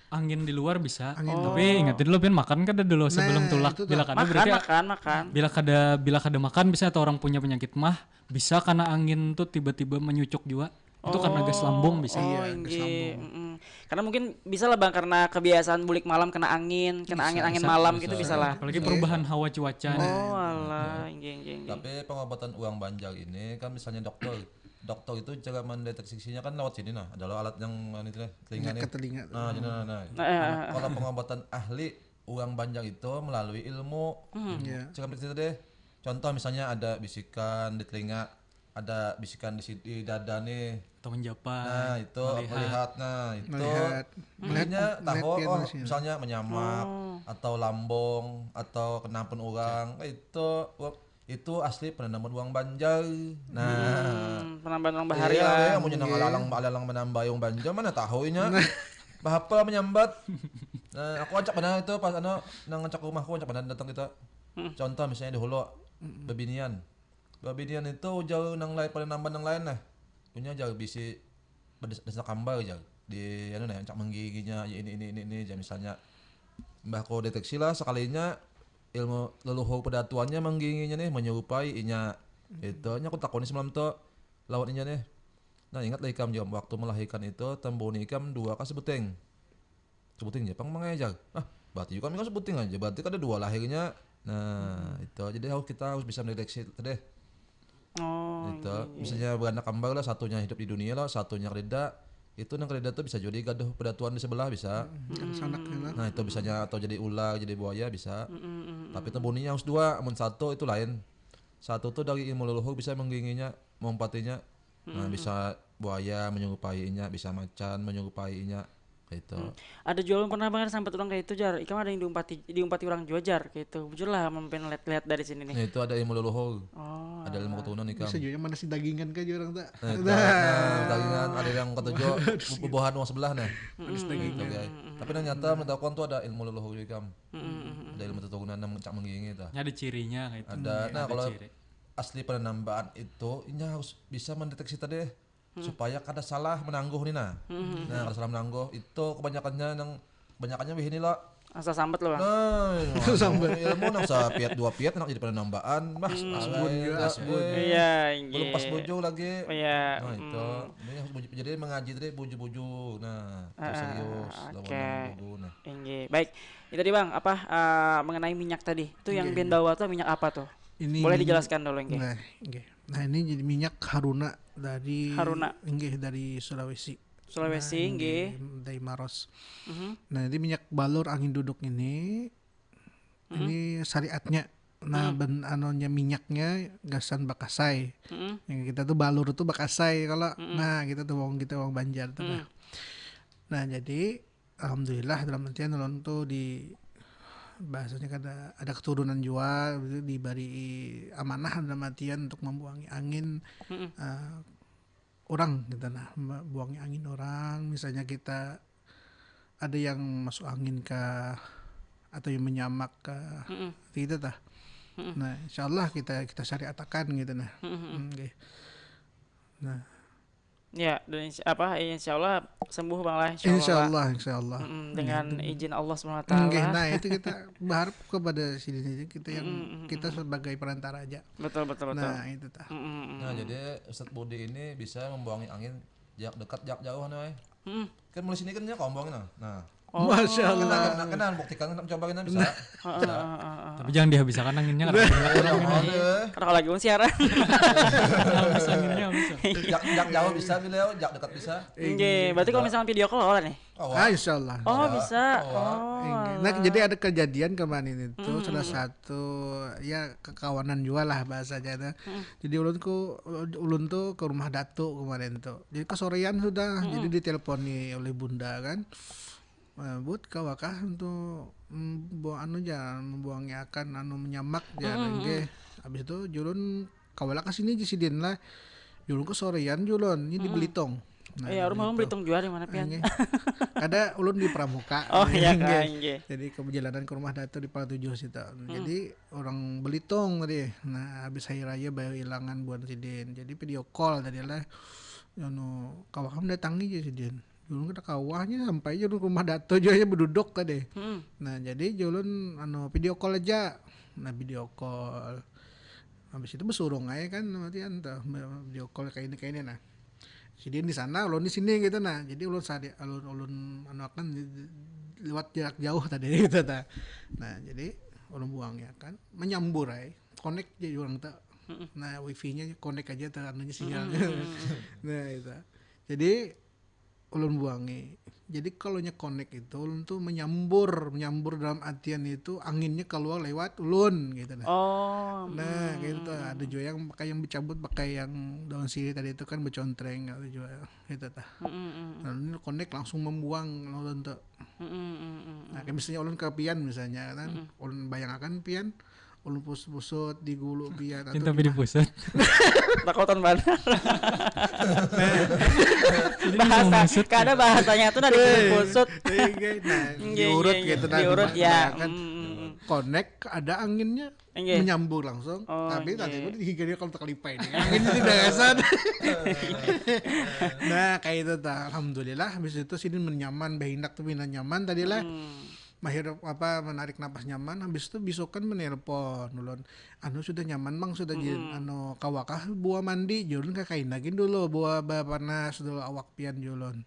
Angin di luar bisa. Angin. Tapi ingat dulu Pin makan kada dulu sebelum Nah, tulak. Itu tuh. Bila kada Makan berarti makan makan. Bila kada bila kada makan bisa atau orang punya penyakit mah bisa karena angin tuh tiba-tiba menyucuk juga. Itu karena gas lambung bisa. Oh, Iya, inggih. gas lambung. Mm-mm. Karena mungkin bisa lah bang karena kebiasaan bulik malam kena angin, kena Bisa, angin-angin bisa, malam bisa. Gitu bisa lah. Apalagi Iya. Perubahan hawa cuaca. Oh alah, inggih inggih inggih. Tapi pengobatan uang Banjar ini kan misalnya dokter, dokter itu cara mendeteksinya kan lewat sini nah, adalah alat yang ini tuh, telinga Dekat nih. Telinga. Nah, jadi nah, nah. Nah, eh, Nah, eh, kalau pengobatan ahli uang Banjar itu melalui ilmu. Iya. Cakap cerita deh. Contoh misalnya ada bisikan di telinga, ada bisikan di, sini- di dada nih. Atau menjapa. Nah, itu melihat. Melihat. Nah, itu Melihat. intinya Melihat- tahu melihat oh, biasanya. Misalnya menyamak atau lambung atau kenapa orang itu itu asli penanaman uang Banjar. Nah, Hmm, penambahan orang bahari iya, lah. Iya, mun nang alang alang menambai uang Banjar mana tahu inya. Bahapa menyambat. Nah, aku acak benar itu pas anu nang acak rumahku acak benar datang kita. Contoh misalnya dahulu bebinian. Bebinian itu jauh nang lain pada nambah nang lain lah. Punya jauh bisi bedes kambar jauh di anu nah acak menggiginya ya ini ini ini ini aja misalnya. Mbah ko deteksi lah sekalinya ilmu leluhur pedatuannya menggiginya nih menyerupai inya itu nya aku takoni semalam tuh lawan inya nih. Nah ingat lah ikam jam waktu melahirkan itu tembuni ikam dua kah sebuting. Sebuting aja pang mangajar. Ah, berarti juga kami kan sebuting aja. Berarti kan ada dua lahirnya. Nah, itu jadi harus kita harus bisa mendeteksi itu deh. Oh, Itu iya, iya. Misalnya beranak kembar lah satunya hidup di dunia lah, satunya kerja. Itu nang kerja tuh bisa jadi gaduh pedatuan di sebelah bisa. Kan sanaknya lah. Nah, itu bisanya atau jadi ular, jadi buaya bisa. Mm-mm, mm-mm. Tapi tembuninya harus dua, amun satu itu lain. Satu tuh dari ilmu leluhur bisa menggiginya, mengumpatinya. Nah, bisa buaya menyerupainya, bisa macan menyerupainya. Kayak itu. Ada jual pernah banget sampai orang kayak itu jar. Ikam ada yang diumpati diumpati orang jua jar kayak itu. Bujur lah mungkin lihat-lihat dari sini nih. Nah, itu ada ilmu leluhur. Oh. Ada ilmu keturunan ikam. Bisa juga mana si dagingan kan orang tak. Nah, itu, nah, dagingan ada yang ketujuh bu- bubuhan uang sebelah nah. Mana si dagingan. Oke. Tapi nang nyata menurut aku tuh ada ilmu leluhur juga ikam. Mm-mm, mm-mm. Ada ilmu keturunan yang cak menggigihi tuh. Ada cirinya kayak itu. Ada. Nah, Ada kalau ciri. Asli penambaan itu inya harus bisa mendeteksi tadi supaya kada salah menangguh nih nah. Nah, kada salah menangguh itu kebanyakannya nang kebanyakannya wih ini lo. Asal sambat lo bang. Nah, sambat ilmu nang sapiat dua piat anak jadi penambaan mah. Asbun juga, asbun. Iya, Belum pas iya. Bujur lagi. Iya. Nah, Mm. itu. Ini harus buju- jadi mengaji tadi buju-buju. Nah, itu Ah, serius lawan oke. nang buju, nah. Inggih. Baik. Itu tadi bang apa eh, mengenai minyak tadi. Itu yang Inggih. bin bawa tuh minyak apa tuh? Ini Boleh min- dijelaskan dulu inggih. Nah, inggih. Nah, ini jadi minyak Haruna dari Haruna. Inggih dari Sulawesi. Sulawesi Nah, inggih. Dari, dari Maros. Mhm. Nah, jadi minyak balur angin duduk ini ini syariatnya Nah, hmm. Ben, anunya, minyaknya gasan bakasai. Hmm. Yang kita tuh balur tuh bakasai kalau, hmm. Nah, kita tuh wong, kita wong Banjar tuh. Hmm. Nah. Nah, jadi alhamdulillah, dalam artian ulun tuh di, bahasanya kan ada, ada keturunan jua, diberi amanah dalam artian untuk membuangi angin, hmm. Uh, orang gitu, nah, buangi angin orang, misalnya kita ada yang masuk angin kah, atau yang menyamak kah, mm-mm. Gitu tah. Mm-mm. Nah, insyaallah kita, kita syariatakan gitu, nah. Mm-mm. Hmm, okay. Nah. Ya, dan insya, apa, insya Allah sembuh, Bang, lah, insya Allah. Insya Allah, insya Allah. Mm-mm, dengan izin Allah Subhanahu wa Taala. Okay, nah, itu kita berharap kepada sidin aja, kita yang, mm-mm, kita sebagai perantara aja. Betul, betul, betul. Nah, itu tah. Mm-mm. Nah, jadi Ustadz Budi ini bisa membuangi angin jak dekat, jak jauh, nah, eh. Hmm. Kan mulai sini kan nya kombong, nah. Nah. Oh. Masya Allah. Kena, kena, kena buktikan, kena coba, kena bisa. Nah. Bisa. Tapi jangan dihabiskan anginnya, karena kalau lagi siaran. Habis anginnya, habis. Jak, jak jauh bisa, beliau, jak dekat bisa. Nggih, berarti kalau misalnya video call, kawa nih? Oh, ah, insya Allah. Oh, bisa. Oh. Nah, jadi ada kejadian kemarin itu, hmm, salah satu, ya, kekawanan juga lah bahasanya tuh. Hmm. Jadi ulun ku, ulun tuh ke rumah datu kemarin tuh. Jadi kesorean sudah, hmm, jadi diteleponi oleh bunda kan. Eh, "Bud, kawakah untuk, mm, bu-, anu ja, membuangi akan, anu, menyamak ja, hmm, nggih." Habis itu julun kawalah ke sini, di sidin lah. Julun kesorean julun, ini di, hmm, Belitung. Nah, iya, di rumah Belitung. Belitung juga di mana, pian? Nggih. Kada, ulun di Pramuka. Oh, iya, nggih. Nggih. Jadi ke perjalanan ke rumah datu di Pala Tujuh situ. Hmm. Jadi orang Belitung tadi. Nah, habis hari raya baru ilangan buan sidin. Jadi video call tadi lah. Anu, kawakah mendatangi ja sidin. Julun kada kawa nya, sampai julun rumah datu jua nya beduduk tadi. Hmm. Nah, jadi julun, anu, video call aja. Nah, video call. Habis itu besurung aja kan, matian tuh, video call kayak ini, kayak ini, nah. Sidin di sana, ulun di sini gitu, nah. Jadi ulun sadi, ulun, ulun, anu, akan di, di, lewat jarak jauh tadi gitu, nah. Nah, jadi ulun buang ya kan, menyambur aja. Connect jadi orang tuh. Mm-mm. Nah, wifi-nya connect aja tuh, anunya sinyalnya. Mm-mm. Nah, itu. Jadi ulun buangi. Jadi kalau nya connect itu, ulun tuh menyambur, menyambur dalam artian itu anginnya keluar lewat ulun gitu, nah. Oh, nah, mm, gitu. Mm. Ada juga yang pakai, yang bercabut pakai yang daun sirih tadi itu kan, bercontreng, ada juga gitu tah. Mm, mm, mm. Nah, ini connect langsung membuang ulun tuh. Mm, mm, mm, mm. Nah, kayak misalnya ulun ke pian misalnya kan, mm, ulun bayangakan pian, ulun pusut-pusut di gulu pian atau tapi di mana? Pusut. Takutan banar. Bahasa, kada bahasanya tuh nadi pusut. Nah, nggih, diurut nggih, gitu, nggih. Nah, diurut, ya. Kan. Mm, mm, mm. Connect, ada anginnya, nggih, menyambung langsung. Oh, tapi nggih. Nanti itu dihiga dia kalau terkelipai nih. Anginnya tidak kesana. Nah, kayak itu tah. Alhamdulillah, habis itu sini menyaman, bahindak tuh, bina nyaman tadi lah. Hmm. Mahir apa, menarik napas nyaman, habis itu bisukan menelpon ulun, "Anu, sudah nyaman, Mang, sudah jin, mm-mm, anu, kawakah buah mandi?" Julun kakain lagi dulu buah ba-, panas dulu awak pian julun.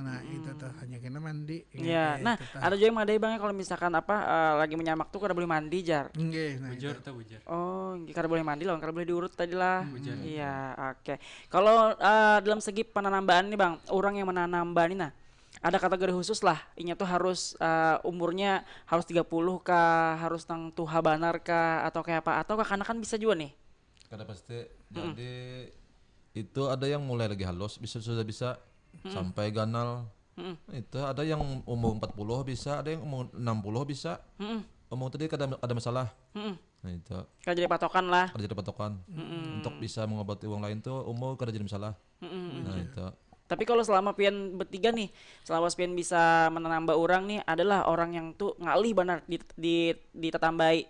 Nah, mm-mm, itu tuh, hanya kena mandi. Ya, nah, itu tuh. Ada juga yang madai, Bang, ya, kalau misalkan apa, eh, lagi menyamak tuh kada boleh mandi, jar. Nggih, nah, bujur itu tuh, bujur. Oh, nggih, kada boleh mandi lawan kada boleh diurut tadi lah. Bujur. Iya, oke. Kalau, eh, dalam segi penanambaan nih, Bang, orang yang menanambaan ini, nah, ada kategori khusus lah, inya tuh harus, eh, umurnya harus tiga puluh kah, harus nang tuha banar kah, atau kayak apa, atau kakanakan bisa juga nih? Kada pasti. Mm-mm. Jadi itu ada yang mulai lagi halus, bisa, sudah bisa, mm-mm, sampai ganal. Mm-mm. Itu ada yang umur empat puluh bisa, ada yang umur enam puluh bisa. Mm-mm. Umur tadi kada, kada masalah. Mm-mm. Nah, itu. Kada jadi patokan lah. Kada jadi patokan. Mm-mm. Untuk bisa mengobati wong lain tuh umur kada jadi masalah. Mm-mm. Nah, itu. Tapi kalau selama pian bertiga nih, selama pian bisa menanamba orang nih, adalah orang yang tuh ngalih banar di, di, ditatambai.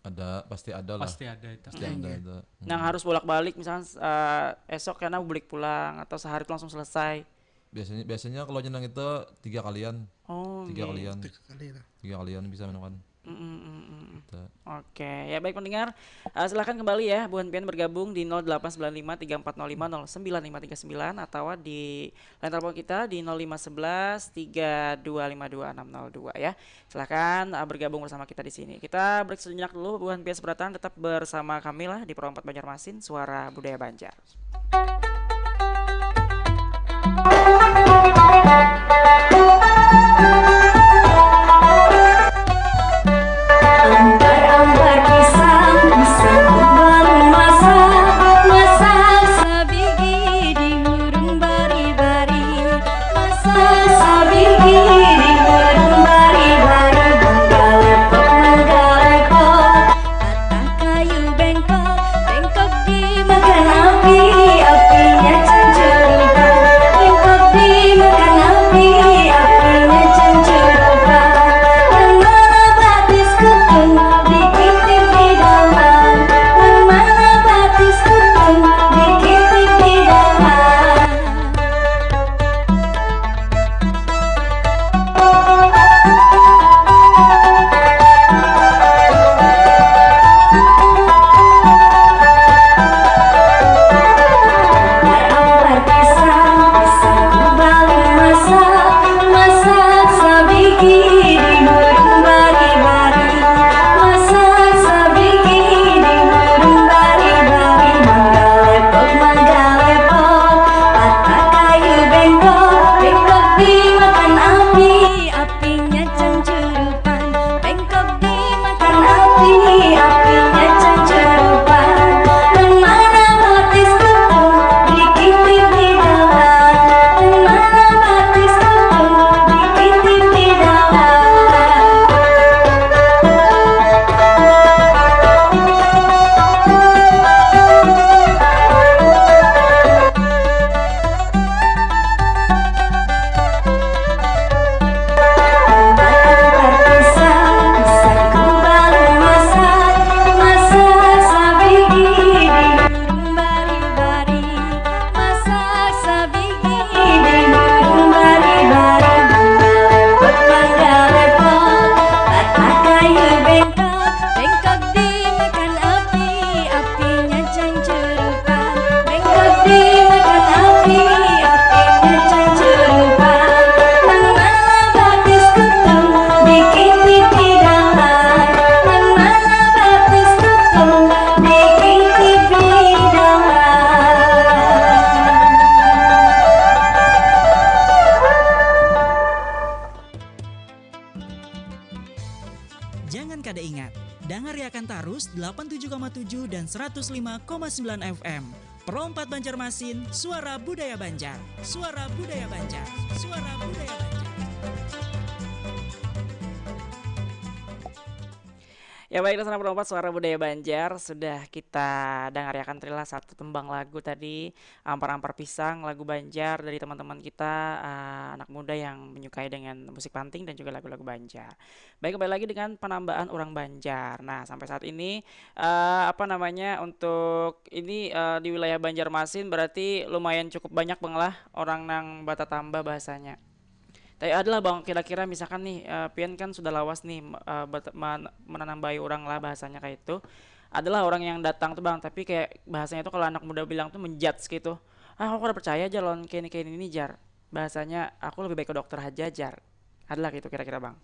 Ada, pasti ada lah. Pasti ada itu. Pasti ada, hmm, itu. Yang harus bolak-balik, misalnya, eh, esok kena bulik pulang atau sehari itu langsung selesai. Biasanya, biasanya kalau jenang itu tiga kalian. Oh, tiga kalian. Tiga kali lah. Tiga kalian bisa menemukan. Mm, mm, mm, mm. Gitu. Oke, ya, baik pendengar, eh, silahkan kembali ya, buhan pian bergabung di nol delapan sembilan lima tiga empat nol lima nol sembilan lima tiga sembilan atau di line telepon kita di nol lima sebelas tiga dua lima dua enam nol dua ya. Silahkan, eh, bergabung bersama kita di sini. Kita break sejenak dulu, buhan pian seberatan, tetap bersama kami lah di Pro empat Banjarmasin, Suara Budaya Banjar. Ambar-ambar pisang Kada ingat, dangariakan tarus delapan tujuh koma tujuh dan seratus lima koma sembilan F M. Pro empat Banjarmasin, suara budaya Banjar. Suara budaya Banjar. Suara budaya Banjar. Ya baiklah, sanak Pro empat, suara budaya Banjar, sudah kita dangariakan tadi lah satu tembang lagu tadi, Ampar-ampar Pisang, lagu Banjar dari teman-teman kita, ah, anak muda yang menyukai dengan musik panting dan juga lagu-lagu Banjar. Baik, kembali lagi dengan panambaan urang Banjar. Nah, sampai saat ini, eh, apa namanya, untuk ini, eh, di wilayah Banjarmasin berarti lumayan cukup banyak bang lah orang nang batatamba bahasanya. Tapi adalah bang, kira-kira misalkan nih, eh, pian kan sudah lawas nih, eh, bat- man- menanambai urang lah bahasanya kayak itu. Adalah orang yang datang tuh bang, tapi kayak bahasanya tuh kalau anak muda bilang tuh menjudge gitu. Ah, aku kada percaya aja lawan kayak ini kayak ini jar. Bahasanya aku lebih baik ke dokter aja jar. Adalah gitu kira-kira bang.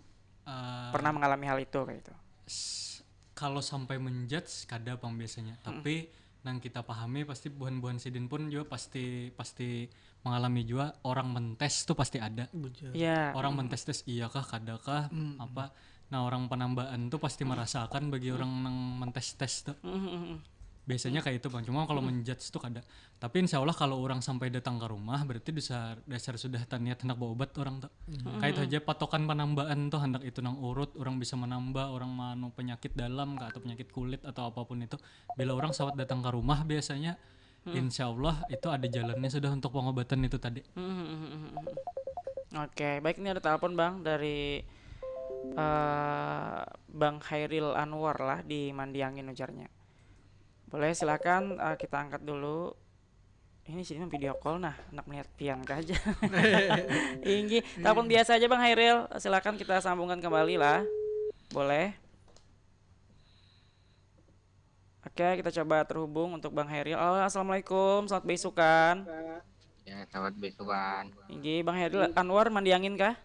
Eh, Pernah mengalami hal itu kayak itu. S- kalau sampai menjudge kada pang biasanya, tapi nang kita pahami pasti buhan-buhan sidin pun juga pasti pasti mengalami juga orang mentes tuh pasti ada. Bujur. Ya. Orang mentes-tes iya kah kada kah apa, nah orang panambaan tuh pasti merasakan bagi orang nang mentes-tes tuh. Mm, mm, mm. Biasanya kayak itu bang, cuma kalau menjudge tuh kada. Tapi insya Allah kalau orang sampai datang ke rumah berarti dasar dasar sudah taniat hendak berobat orang tuh. Kayak itu aja patokan panambaan tuh, hendak itu nang urut orang bisa menambah, orang manu penyakit dalam kah atau penyakit kulit atau apapun itu, bila orang sawat datang ke rumah biasanya insya Allah itu ada jalannya sudah untuk pengobatan itu tadi. Mm, mm, mm, mm, mm. Oke, baik, ini ada telepon bang dari eh, Bang Hairil Anwar lah di Mandiangin ujarnya. Boleh, silakan, eh, kita angkat dulu. Ini sini mah video call nah, anak melihat pian kah aja. Inggih, telepon biasa aja Bang Hairil. Silakan kita sambungkan kembali lah. Boleh. Oke, kita coba terhubung untuk Bang Hairil. Halo, assalamualaikum, selamat beisukan. Ya, selamat besukan. Inggih, Bang Hairil Anwar Mandiangin kah?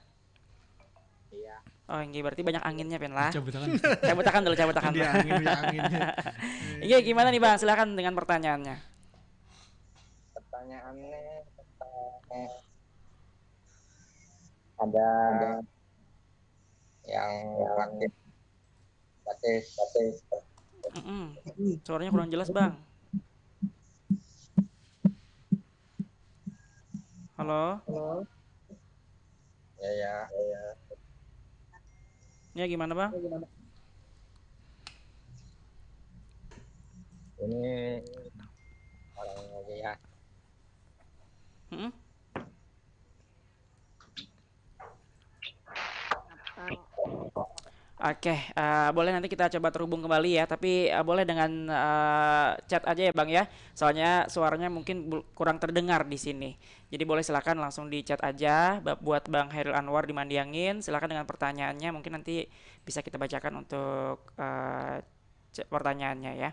Iya. Oh, inggih, berarti banyak anginnya pian lah. Cabut tangan. Cabutakan dulu, cabutakan Dia dulu. angin, dia angin. Inggih, gimana nih Bang? Silakan dengan pertanyaannya. Pertanyaannya tentang ada yang makin batis batis. Mm-mm. Suaranya kurang jelas Bang. Halo? Ya, ya, ya. Ya gimana Bang? Ini orang lagi ya. Mm-mm. Oke, eh, boleh nanti kita coba terhubung kembali ya, tapi eh, boleh dengan eh, chat aja ya Bang ya, soalnya suaranya mungkin bul- kurang terdengar di sini. Jadi boleh silakan langsung di chat aja ba- buat Bang Hairil Anwar di Mandiangin, silakan dengan pertanyaannya, mungkin nanti bisa kita bacakan untuk eh, ce- pertanyaannya ya.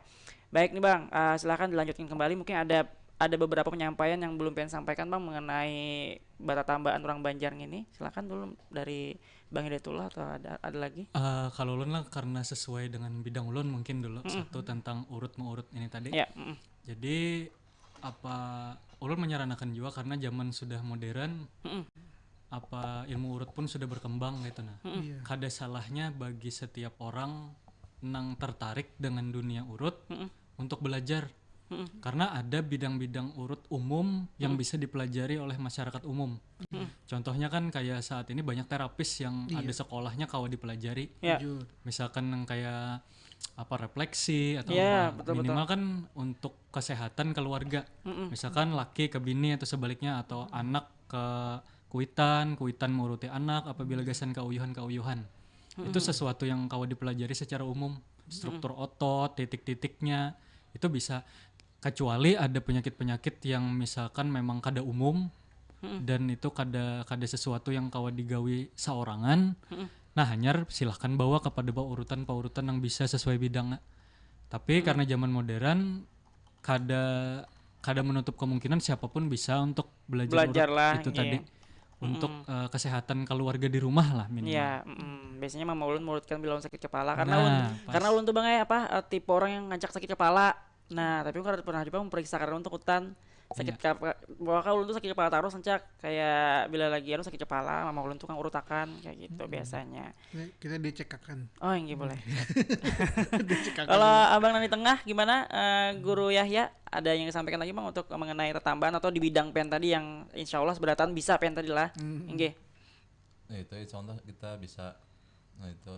Baik nih Bang, eh, silakan dilanjutkan kembali. Mungkin ada ada beberapa penyampaian yang belum pian sampaikan Bang mengenai batatambaan orang Banjar ini. Silakan dulu dari Bang Hidayatullah atau ada ada lagi? Eh, kalau ulun lah karena sesuai dengan bidang ulun mungkin dulu satu tentang urut meurut ini tadi. Ya, mm-mm. Jadi apa ulun menyaranakan juga karena zaman sudah modern, Mm-mm. apa ilmu urut pun sudah berkembang gitu nah. Iya. Kada salahnya bagi setiap orang nang tertarik dengan dunia urut Mm-mm. untuk belajar. Mm-mm. Karena ada bidang-bidang urut umum yang bisa dipelajari oleh masyarakat umum. Contohnya kan kayak saat ini banyak terapis yang Iya. ada sekolahnya kawa dipelajari. Ya. Jujur. Misalkan yang kayak apa, refleksi atau Ya, apa, betul, betul. Minimal kan untuk kesehatan keluarga. Mm-mm. Misalkan laki ke bini atau sebaliknya atau anak ke kuitan, kuitan menguruti anak apabila gasan kauyuhan-kauyuhan. Itu sesuatu yang kawa dipelajari secara umum. Struktur otot, titik-titiknya itu bisa, kecuali ada penyakit-penyakit yang misalkan memang kada umum dan itu kada kada sesuatu yang kawa digawi seorangan. Nah, hanyar silahkan bawa kepada paurutan-paurutan yang bisa sesuai bidangnya. Tapi karena zaman modern kada kada menutup kemungkinan siapapun bisa untuk belajar Belajar urut lah, itu nggih. Tadi untuk eh, kesehatan keluarga di rumah lah minimal. Ya, mm, biasanya mama ulun meurutkan bila ulun sakit kepala karena Nah, ulun, pas. Karena ulun tuh bang eh, apa eh, tipe orang yang ngajak sakit kepala. Nah, tapi ulun kada pernah juga memeriksa karena ulun takutan. Sakit kepala, bahwa ulun tuh sakit kepala terus, encak kayak bila lagi anu sakit kepala, mama ulun tuh kan urutakan kayak gitu biasanya. Ini kita dicekakan. Oh, inggih, boleh. Dicekakan. Kalau abang nang di tengah gimana, eh, Guru Yahya? Ada yang disampaikan lagi, Bang, untuk mengenai tetambahan atau di bidang pian tadi yang insya Allah seberatan bisa pian tadi lah. Hmm. Inggih. Nah, itu contoh kita bisa. Nah, itu.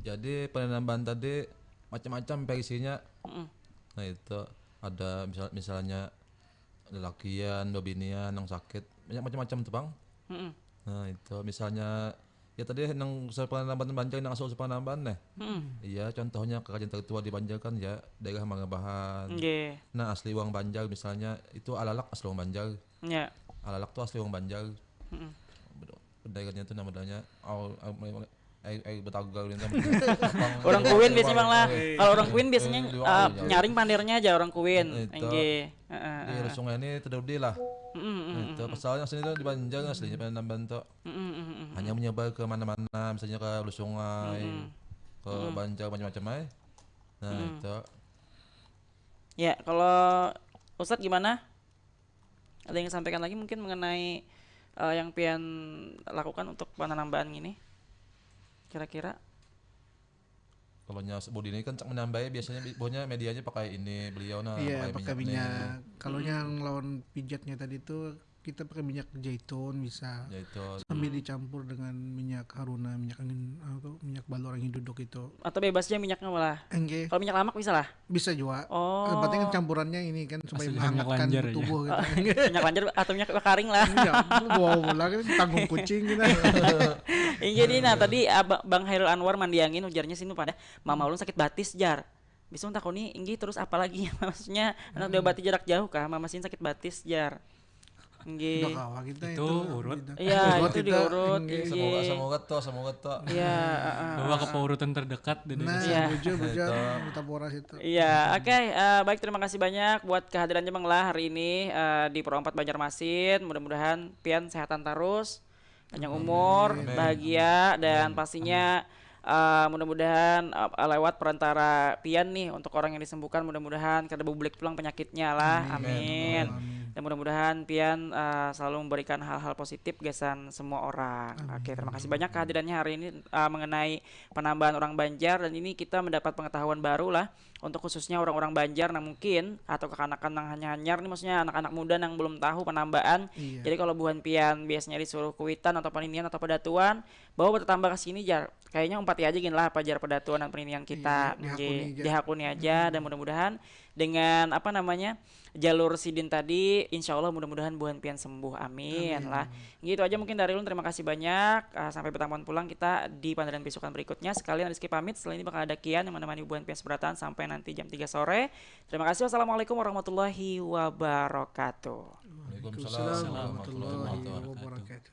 Jadi penambahan tadi macam-macam versinya. Mm-mm. Nah, itu ada misal misalnya lelakian, bebinian, yang sakit, banyak macam-macam tuh, Bang. Mm-mm. Nah, itu misalnya ya tadi nang usaha penambahan banjar, nang asal usaha penambahan nih. Mm-mm. Iya, contohnya kerajaan tertua di Banjar kan ya, daerah Mangabahan. Inggih. Nah, asli uang Banjar misalnya itu alalak asli uang Banjar. Ya. Alalak tuh asli uang Banjar. Mm-mm. Pendairannya tuh namanya au- au- air air betagar gitu. Orang kuin biasanya, Bang, lah. Kalau orang kuin biasanya Eh, eh, nyaring pandirnya aja orang kuin. Itu. Inggih. Heeh, Di heeh. Sungai ini terdiri lah. Mm-mm, mm-mm, Itu pasalnya aslinya tuh di Banjar aslinya penambahan tuh. mm-mm, mm-mm, mm-mm. Hanya menyebar ke mana-mana, misalnya ke Lusungai, Mm-mm. ke Banjar macam-macam aja. Nah, Mm-mm. itu. Ya, kalau Ustadz gimana? Ada yang sampaikan lagi mungkin mengenai eh, yang pian lakukan untuk penambahan ini? Kira-kira? Kalau nya Budi ini kan cak menambahi biasanya bi- pokoknya medianya pakai ini beliau nah Iya, pakai minyak. Kalau yang lawan pijatnya tadi tuh kita pakai minyak zaitun bisa. Ya itu. Sambil dicampur dengan minyak haruna, minyak angin, apa tuh, minyak balur angin duduk itu. Atau bebas aja minyaknya malah? Enggak, Kalau minyak lamak bisa lah? Bisa juga. Oh. Yang penting kan campurannya ini kan supaya Asli minyak menghangatkan lanjar aja. Tubuh gitu. Minyak lanjar atau minyak karing lah. Enggak, bawa bola kan tanggung kucing gitu. Yang jadi nah tadi Abang Bang Hairul Anwar Mandiangin ujarnya sini pada mama ulun sakit batis jar. Bisa takoni inggih terus apa lagi maksudnya anak diobati jarak jauh kah mama sini sakit batis jar. Inggih. Udah kawa kita Itu urut. Iya, itu diurut. Enggak. Semoga semoga toh, semoga toh. Iya, heeh. Bawa ke paurutan terdekat di Nah, Indonesia. Iya. bujur, bujur, Kota Boras itu. Iya, oke. Eh, baik, terima kasih banyak buat kehadirannya Bang lah hari ini eh, di Pro empat Banjarmasin. Mudah-mudahan pian sehatan terus, panjang umur, bahagia, dan pastinya eh, mudah-mudahan eh, lewat perantara pian nih untuk orang yang disembuhkan, mudah-mudahan kada bublik pulang penyakitnya lah. Amin. Dan mudah-mudahan pian eh, selalu memberikan hal-hal positif gasan semua orang. Oke, terima kasih banyak kehadirannya hari ini eh, mengenai penambahan orang Banjar dan ini kita mendapat pengetahuan baru lah untuk khususnya orang-orang Banjar yang mungkin atau kekanakan yang hanya hanyar nih maksudnya anak-anak muda yang belum tahu penambahan. Iya. Jadi kalau buhan pian biasanya disuruh kuitan atau paninian atau pedatuan, bawa bertambah ke sini jar. Kayaknya umpati aja gini lah apa jar pedatuan dan paninian kita. Iya, dihakuni aja. Dihakuni aja dan mudah-mudahan dengan apa namanya jalur sidin tadi insya Allah mudah-mudahan buhan pian sembuh amin, lah. Gitu aja mungkin dari ulun terima kasih banyak. Ah, sampai bertamuan pulang kita di pandaran pisukan berikutnya sekalian Rizky pamit selain ini bakal ada Kian yang menemani buhan pian seberatan sampai nanti jam tiga sore. Terima kasih wassalamualaikum warahmatullahi wabarakatuh. Waalaikumsalam warahmatullahi wabarakatuh. Wabarakatuh.